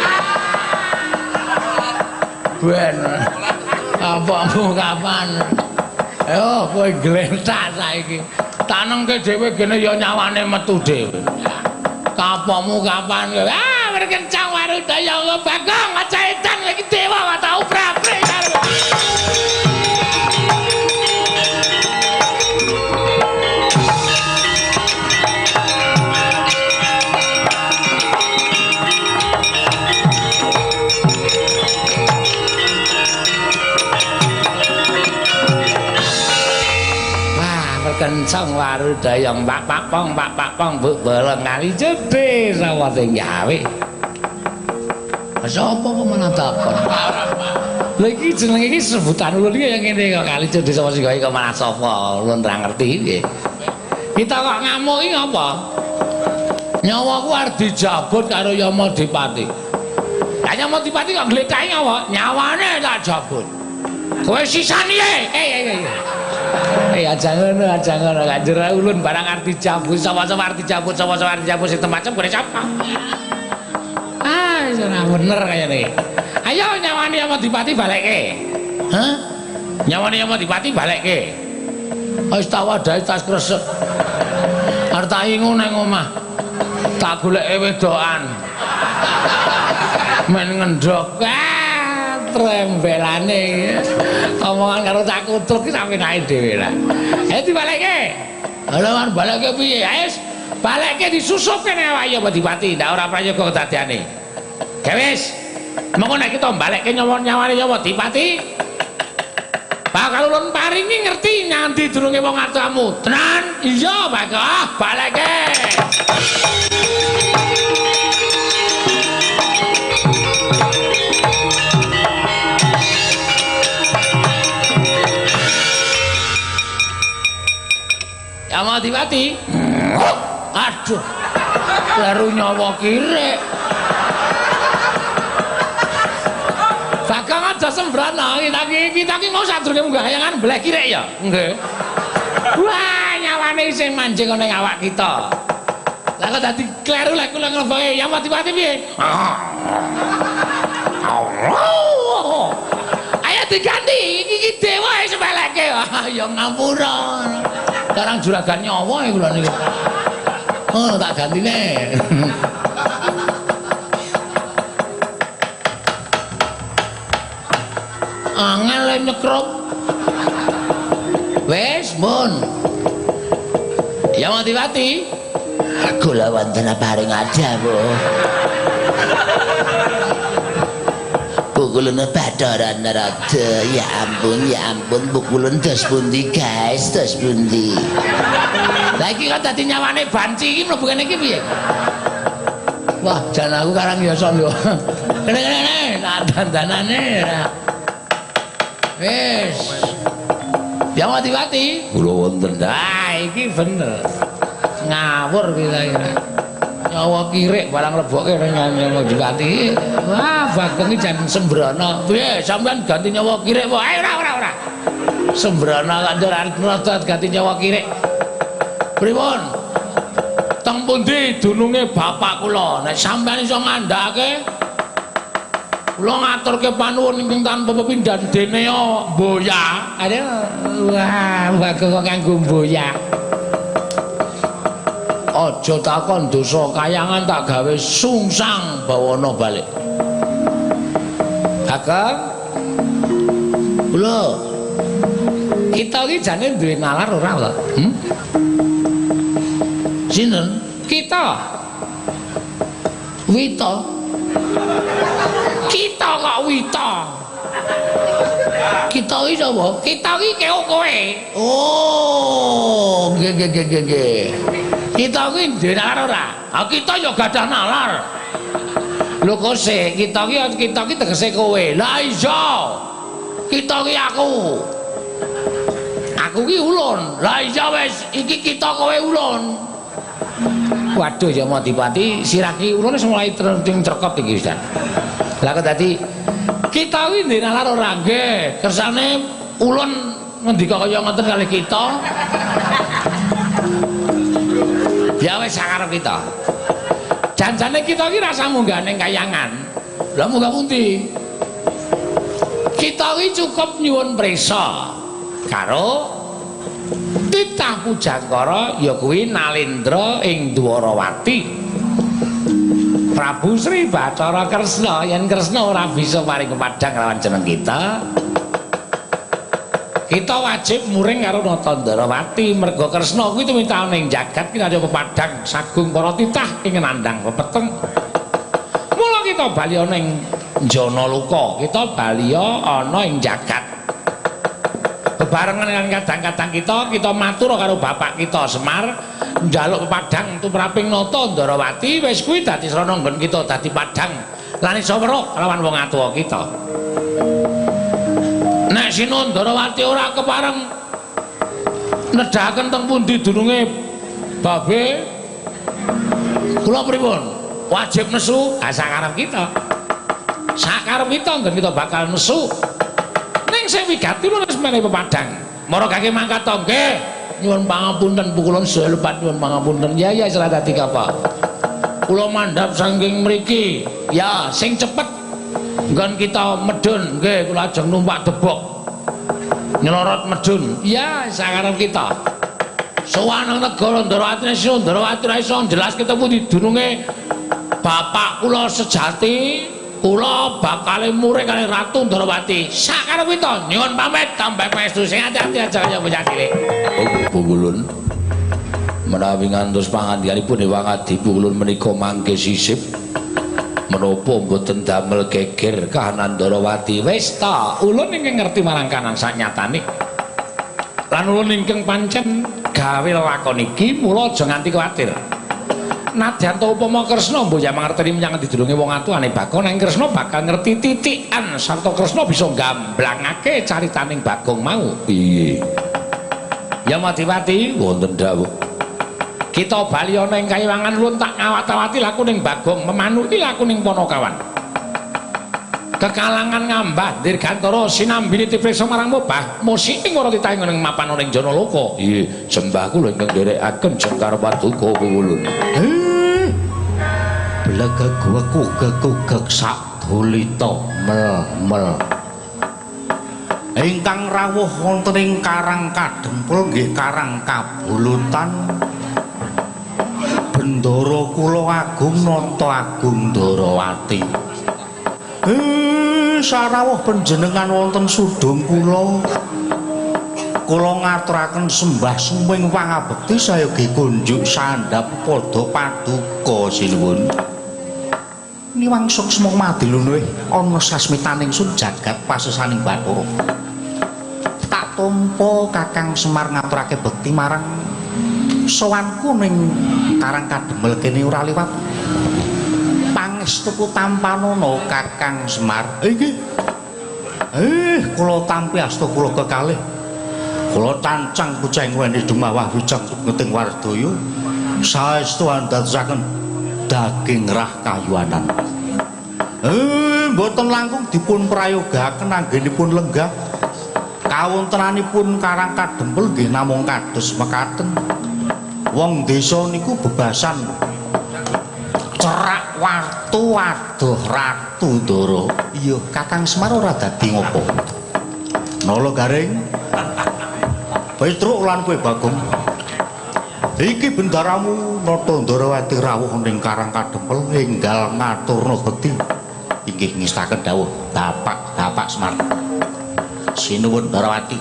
Ben. Apamu kapan? Ayo kowe glentak saiki. Tanengke dhewe gene ya nyawane metu dhewe. Kapamu kapan kowe? Ah, berkencang warudaya Bagong aja edan iki dewa ora tau prapre karo. Kencang warudaya Pak Pak Pong Pak Pak Pong Bu bolong kali jedhe sapa sing gawe. Sapa kok malah takon? Lha iki jenenge iki sebutan ulun iki ya ngene kok kali jedhe sapa sing gawe kok malah sapa ulun ora ngerti piye. Kita kok ngamuk iki ngapa? Nyawaku arep dijabut karo Yama Dipati. Lah Yama Dipati kok glethaki ngapa? Nyawane tak jabut. Kowe sisani e. Eh aja ngono, aja ngono. Kanjeng ulun barang arep dijabut, sapa-sapa arep dijabut, sapa-sapa arep dijabut sing macem gore sapa. Ah, wis ora bener kayane. Ayo nyawani Yama Dipati balekke. Hah? Nyawani Yama Dipati balekke. Wis tak wadahi tas kresek. Arep tak ingu nang omah. Tak goleke wedokan. Men ngendhok. Trembelane omongan karo cak kutruk iki sampe naik dhewe lah. Ayo dibalekke. Lha kan balekke piye? Ayo balekke disusupke nang awake Yama Dipati, ndak ora prayoga kedadiane. Ge wis. Mengko nek kita balekke nyawa nyawane Yama Dipati, Bakal ulun paringi ngerti nganti durunge wong atuamu. Tenan? Iya, Bagong. Baleke. Yamadipati. Aduh. Kleru nyawa kirik. Bagong aja sembrana, kita ki mau sadurunge munggah kayangan bleh kirik ya. Nggih. Wah, nyawane isih manjing ana ing awak kita. Lah kok dadi kleru lek kula ngleboke Yamadipati piye? Ayo diganti, iki dewa sepeleke. Ya ngampura. Karang juragan nyawa kula niku. Oh, tak gantine. Angel nyekrup. Wis, mun. Yamadipati. Kula wonten paring dawuh. Pukulun Bathara Narada, ya ampun, pukulun dos pundi guys, dos pundi. Lah iki kok dadi nyawane banci iki mlebu kene iki piye? Wah, jan aku karang yasa lho. Kene-kene, tak dandanane. Wis. Yamadipati. Kula wonten. Ah, iki bener. Ngawur kita iki. Nyawa kirik barang lebokke ning Yamadipati. Wah, Bagong iki jan sembrono. Piye sampean ganti nyawa kirik wae? Ora ora ora. Sembrono kok ora ganti nyawa kirik. Pripun? Teng pundi dununge bapak kula? Nek sampean iso ngandhake kula ngaturke panuwun ingkang tanpa pepindhan dene mboya. Aduh, wah, Bagong kok nganggo mboya. Aja takon dosa kayangan tak gawe sungsang bawana balik. Bagong, Kula kita iki jane duwe nalar ora lho? Sinten? Kita. Wita. Kita kok wita. Kita iki sapa? Kita iki keok kowe. Oh, nggih nggih nggih nggih. Kita iki duwe nalar ora? Ha kita ya gadah nalar. Lho kok sik, kita iki tegese kowe. Lah iya. Kita iki aku. Aku ki ulun. Lah iya wis, iki kita kowe ulun. Waduh Yamadipati, sirah ki ulun wis mulai trekop iki wis. Lah kok dadi kita kuwi ndek nalar ora nggih. Kersane ulun ngendika kaya ngoten kalih kita. Ya wis sakarep kita. Janjane kita iki rasa munggah ning kayangan. Lah munggah pundi? Kita iki cukup nyuwun prisa karo titah Pujangkara ya kuwi Nalendra ing Dwarawati. Prabu Sri Bathara Kresna, yen Kresna ora bisa paring pepadhang lawan jeneng kita, kita wajib muring karo Nata Ndrawati merga Kresna kuwi tumintahan ing jagat kinarya pepadhang sagung para titah ing nandhang pepeteng. Mula kita bali ana ing Janaloka, kita bali ana ing jagat. Bebarengan dengan kadang-kadang kita matur karo bapak kita Semar njaluk pepadhang tumraping Nata Ndrawati, wis kuwi dadi srana nggon kita dadi padhang lan iso weruh lawan wong atuwa kita. Nek Sinundrawati ora kepareng nedhaken teng pundi dununge babe kula pripun? Wajib nesu, ha sakarep kita. Sakarep kita nggon kita bakal nesu. Ning sing wigati wis menehi pepadhang. Mara kake mangkat to nggih. Nyuwun pangapunten pukulun sedaya lepat nyuwun pangapunten. Ya ya salah dadi apa? Kula mandhap saking mriki. Ya sing cepet nggon kita medhun nggih kula ajeng numpak debok. Nyelorot medhun. Ya sakarep kita. Sowan nang negara Ndrawati Sundrawati ra iso jelaske pundi dununge bapak kula sejati. Kula bakale muring kalih Ratu Ndrawati. Sakarep kita nyuwun pamit tambah pangestu sing ati-ati aja kaya bocah cilik. Oh, Pukulun. Menawi ngantos pangandikanipun Dewa Ngadi Pukulun menika mangke sisip. Menapa mboten damel geger kahanan Ndarawati? Wis ta, ulun ingkang ngerti marang kanan sanyatane. Lan ulun ingkang pancen gawe lelakon iki, mula aja nganti kuwatir. Nadyan ta upama Kresna mbuh ya mangerteni menyang endi durunge wong atuane Bagong, nanging Kresna bakal ngerti titikan sarta Kresna bisa nggamblangake caritaning Bagong mau. Piye? Ya Madiwati, wonten dawuh. Kita bali ana ing kayiwangan, ulun tak ngawat-awati lakuning Bagong memanuki lakuning Panakawan. Kekalangan ngambah dirgantara sinambi niti priksa marang mobah musik ing ora titah ing mapan ana ing Janaloka. Iya, sembah kula ingkang nderekaken jengkar paduka kula. Blegeg wekugek-ugek sak dulita mel-mel. Ingkang rawuh wonten ing Karang Kadempel nggih Karang Kabulutan. Bendara kula Agung Nata Agung Ndarawati. Sarawuh panjenengan wonten sudung kula. Kula ngaturaken sembah suming pangabekti sayogi kunjuk sandhap padha paduka sinuwun. Niwang suksma madilunuh ana sasmitaning sun jagat pasesaning Bathara. Tak tampa Kakang Semar ngaturake bekti marang sowanku ning Karang Kadempel kene ora liwat pangestuku tampanana Kakang Semar. Inggih. Kula tampi asta kula kekalih. Kula cancang kucing weni dumawah wijang ngeting wardaya. Saestu andadosaken daging rah kayuanan. Mboten langkung dipun prayogaken anggenipun lenggah. Kawontenanipun Karang Kadempel nggih namung kados mekaten. Wong desa niku bebasan cerak wartu adoh ratu Ndara. Iya, Kakang Semar ora dadi ngopo. Nala Garing. Petruk lan kowe Bagong. Iki bendaramu Nata Ndarawati rawuh ning Karang Kadempel enggal ngaturna bekti. Inggih ngestaken dawuh Bapak, Bapak Semar. Sinuwun Ndarawati.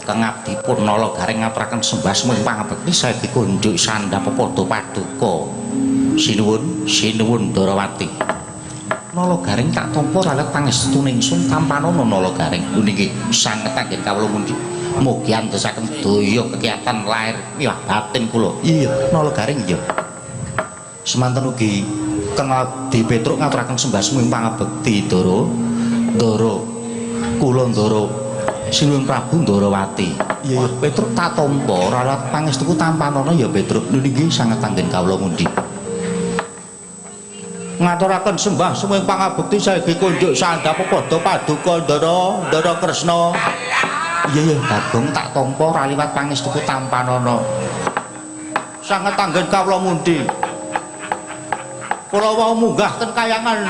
Kengabdipun Nala Garing ngaturaken sembah suming pangabekti saiki kunjuk sandhap padha paduka. Sinuwun, sinuwun Ndarawati. Nala Garing tak tampa ralet pangestune ingsun tampanana Nala Garing. Niki sanget anggen kawula mundi. Mugi andosaken daya kekiatan lahir miwah batin kula. Iya, Nala Garing iya. Semanten ugi Kang Abdi Petruk ngaturaken sembah suming pangabekti Ndara. Ndara kula Ndara Sinuwun Prabu Ndarawati. Iya, iya, Petruk tak tampa ralat pangestuku tampanana ya Petruk. Niki sanget anggen kawula mundi. Ngaturaken sembah suming pangabekti saiki kunjuk sandhap padha paduka Ndara, Ndara Kresna. Iya, iya, Bagong tak tampa ora liwat pangestuku tampanana. Sanget anggen kawula mundi. Kula wau munggah ten kayangan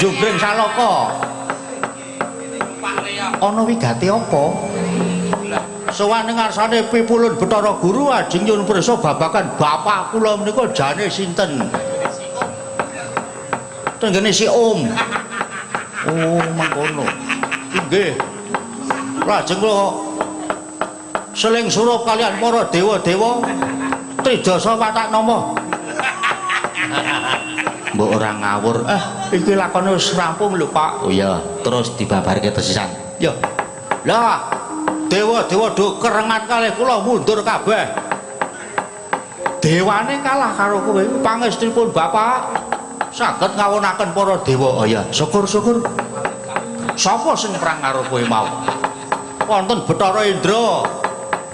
Jogring Salaka. Ana wigati apa? Sowan ing ngarsane pipulun Bathara Guru ajeng nyuwun prisa babagan bapak kula menika jane sinten? Tenggene si Om. Oh, mangkono. Inggih. Lajeng kula seling surup kalian para dewa-dewa tridasa watak nama. Mbok ora ngawur. Iki lakone wis rampung lho, Pak. Oh iya, terus dibabarke tesisan. Ya. Lah, dewa-dewa do kerengat kalih kula mundur kabeh. Dewane kalah karo kowe. Pangestunipun Bapak saged ngawonaken para dewa. Oh iya, syukur-syukur. Sapa sing perang karo kowe mau? Wonten Bathara Indra,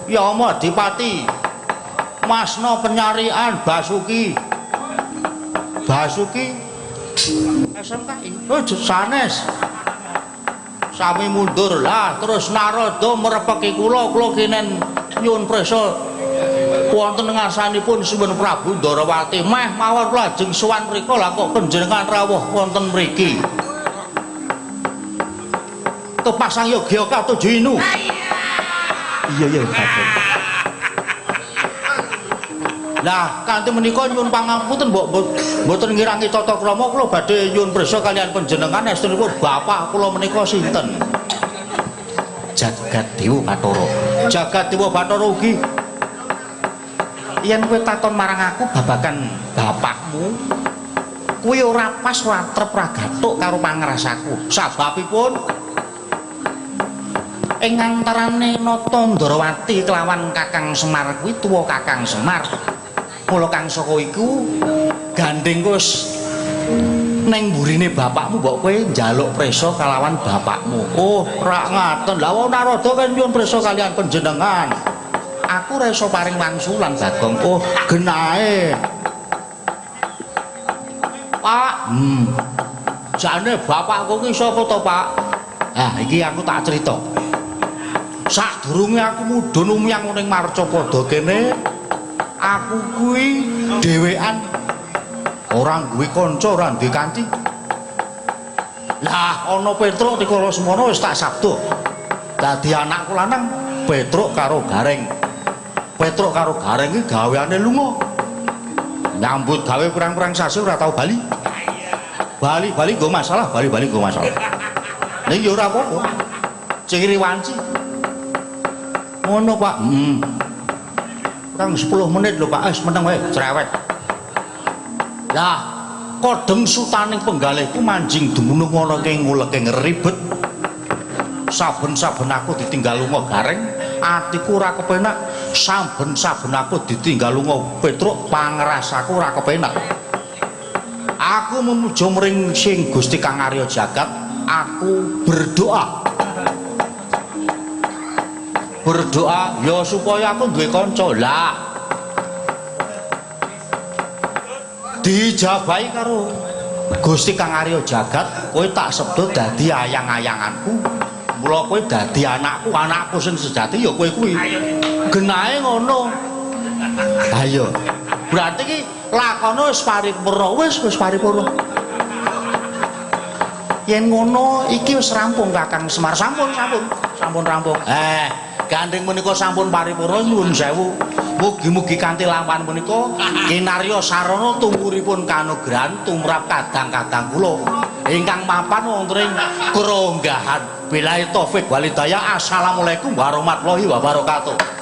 Yama Adipati, Masna Penyarian Basuki. Basuki SMKI. Oh, sanes. Sami mundur lah, terus Narada merepeki kula, kula kinen nyuwun prisa wonten ngarsanipun Sinuwun Prabu Ndarawati. Meh mawon kula ajeng sowan mriku, lah kok panjenengan rawuh wonten mriki. Kepasang yoga katuju inu. Iya iya Bagong. Lah kanthi menika nyuwun pangapunten mbok mboten ngirangi tata krama, kula badhe nyuwun prisa kalian panjenengan estunipun bapak kula menika sinten? Jagat Dewa Bathara. Jagat Dewa Bathara ugi. Yen kowe takon marang aku babagan bapakmu, Kuwi ora pas, ora trep, ora gathuk karo pangrasaku. Sababipun ing antarane Nata Ndrawati kelawan Kakang Semar kuwi tuwa Kakang Semar. Mula kang saka iku gandeng wis ning mburine bapakmu mbok kowe njaluk prisa kalawan bapakmu. Oh, rak ngaten. Lah wong Narada kan nyuwun prisa kalian panjenengan. Aku ora iso paring wangsulan, Bagong. Oh, genahe. Pak, Jane bapakku ki sapa to, Pak? Ah, iki aku tak cerita. Sadurunge aku mudhun umyang ning Marcapada kene, aku kuwi dhewean ora duwe kanca, ora duwe kanthi. Lah ana Petruk dikala semono wis tak sabda. Dadi anakku lanang Petruk karo Gareng. Petruk karo Gareng iki gaweane lunga. Nyambut gawe pirang-pirang sasi ora tau bali. Bali-bali nggo masalah, bali-bali nggo masalah. Ning ya ora apa-apa. Ciri wanci. Ngono, Pak. Kurang 10 menit lho, Pak. Wis meneng wae, cerewet. Lah, kodheng sutaning penggalihku manjing dumunung ana ing nguleking ribet. Saben-saben aku ditinggal lunga Gareng, atiku ora kepenak. Saben-saben aku ditinggal lunga Petruk, pangrasaku ora kepenak. Aku memuja mring sing Gusti Kang Arya Jagat, aku berdoa. Berdoa ya supaya aku duwe kanca. Lah, dijabahi karo Gusti Kang Arya Jagat, kowe tak sebut dadi ayang-ayanganku. Mula kowe dadi anakku, anakku sing sejati ya kowe kuwi. Genahe ngono. Ayo. Berarti ki lakone wis paripurna, wis paripurna. Yen ngono iki wis rampung Kakang Semar. Sampun, sampun. Sampun rampung. Gandeng menika sampun paripurna nyuwun sewu. Mugi-mugi kanthi lampahan menika kinarya sarana tumuripun kanugrahan tumrap kadang-kadang kula ingkang mapan wonten ing kronggahan. Billahi taufik wal hidayah. Assalamualaikum warahmatullahi wabarakatuh.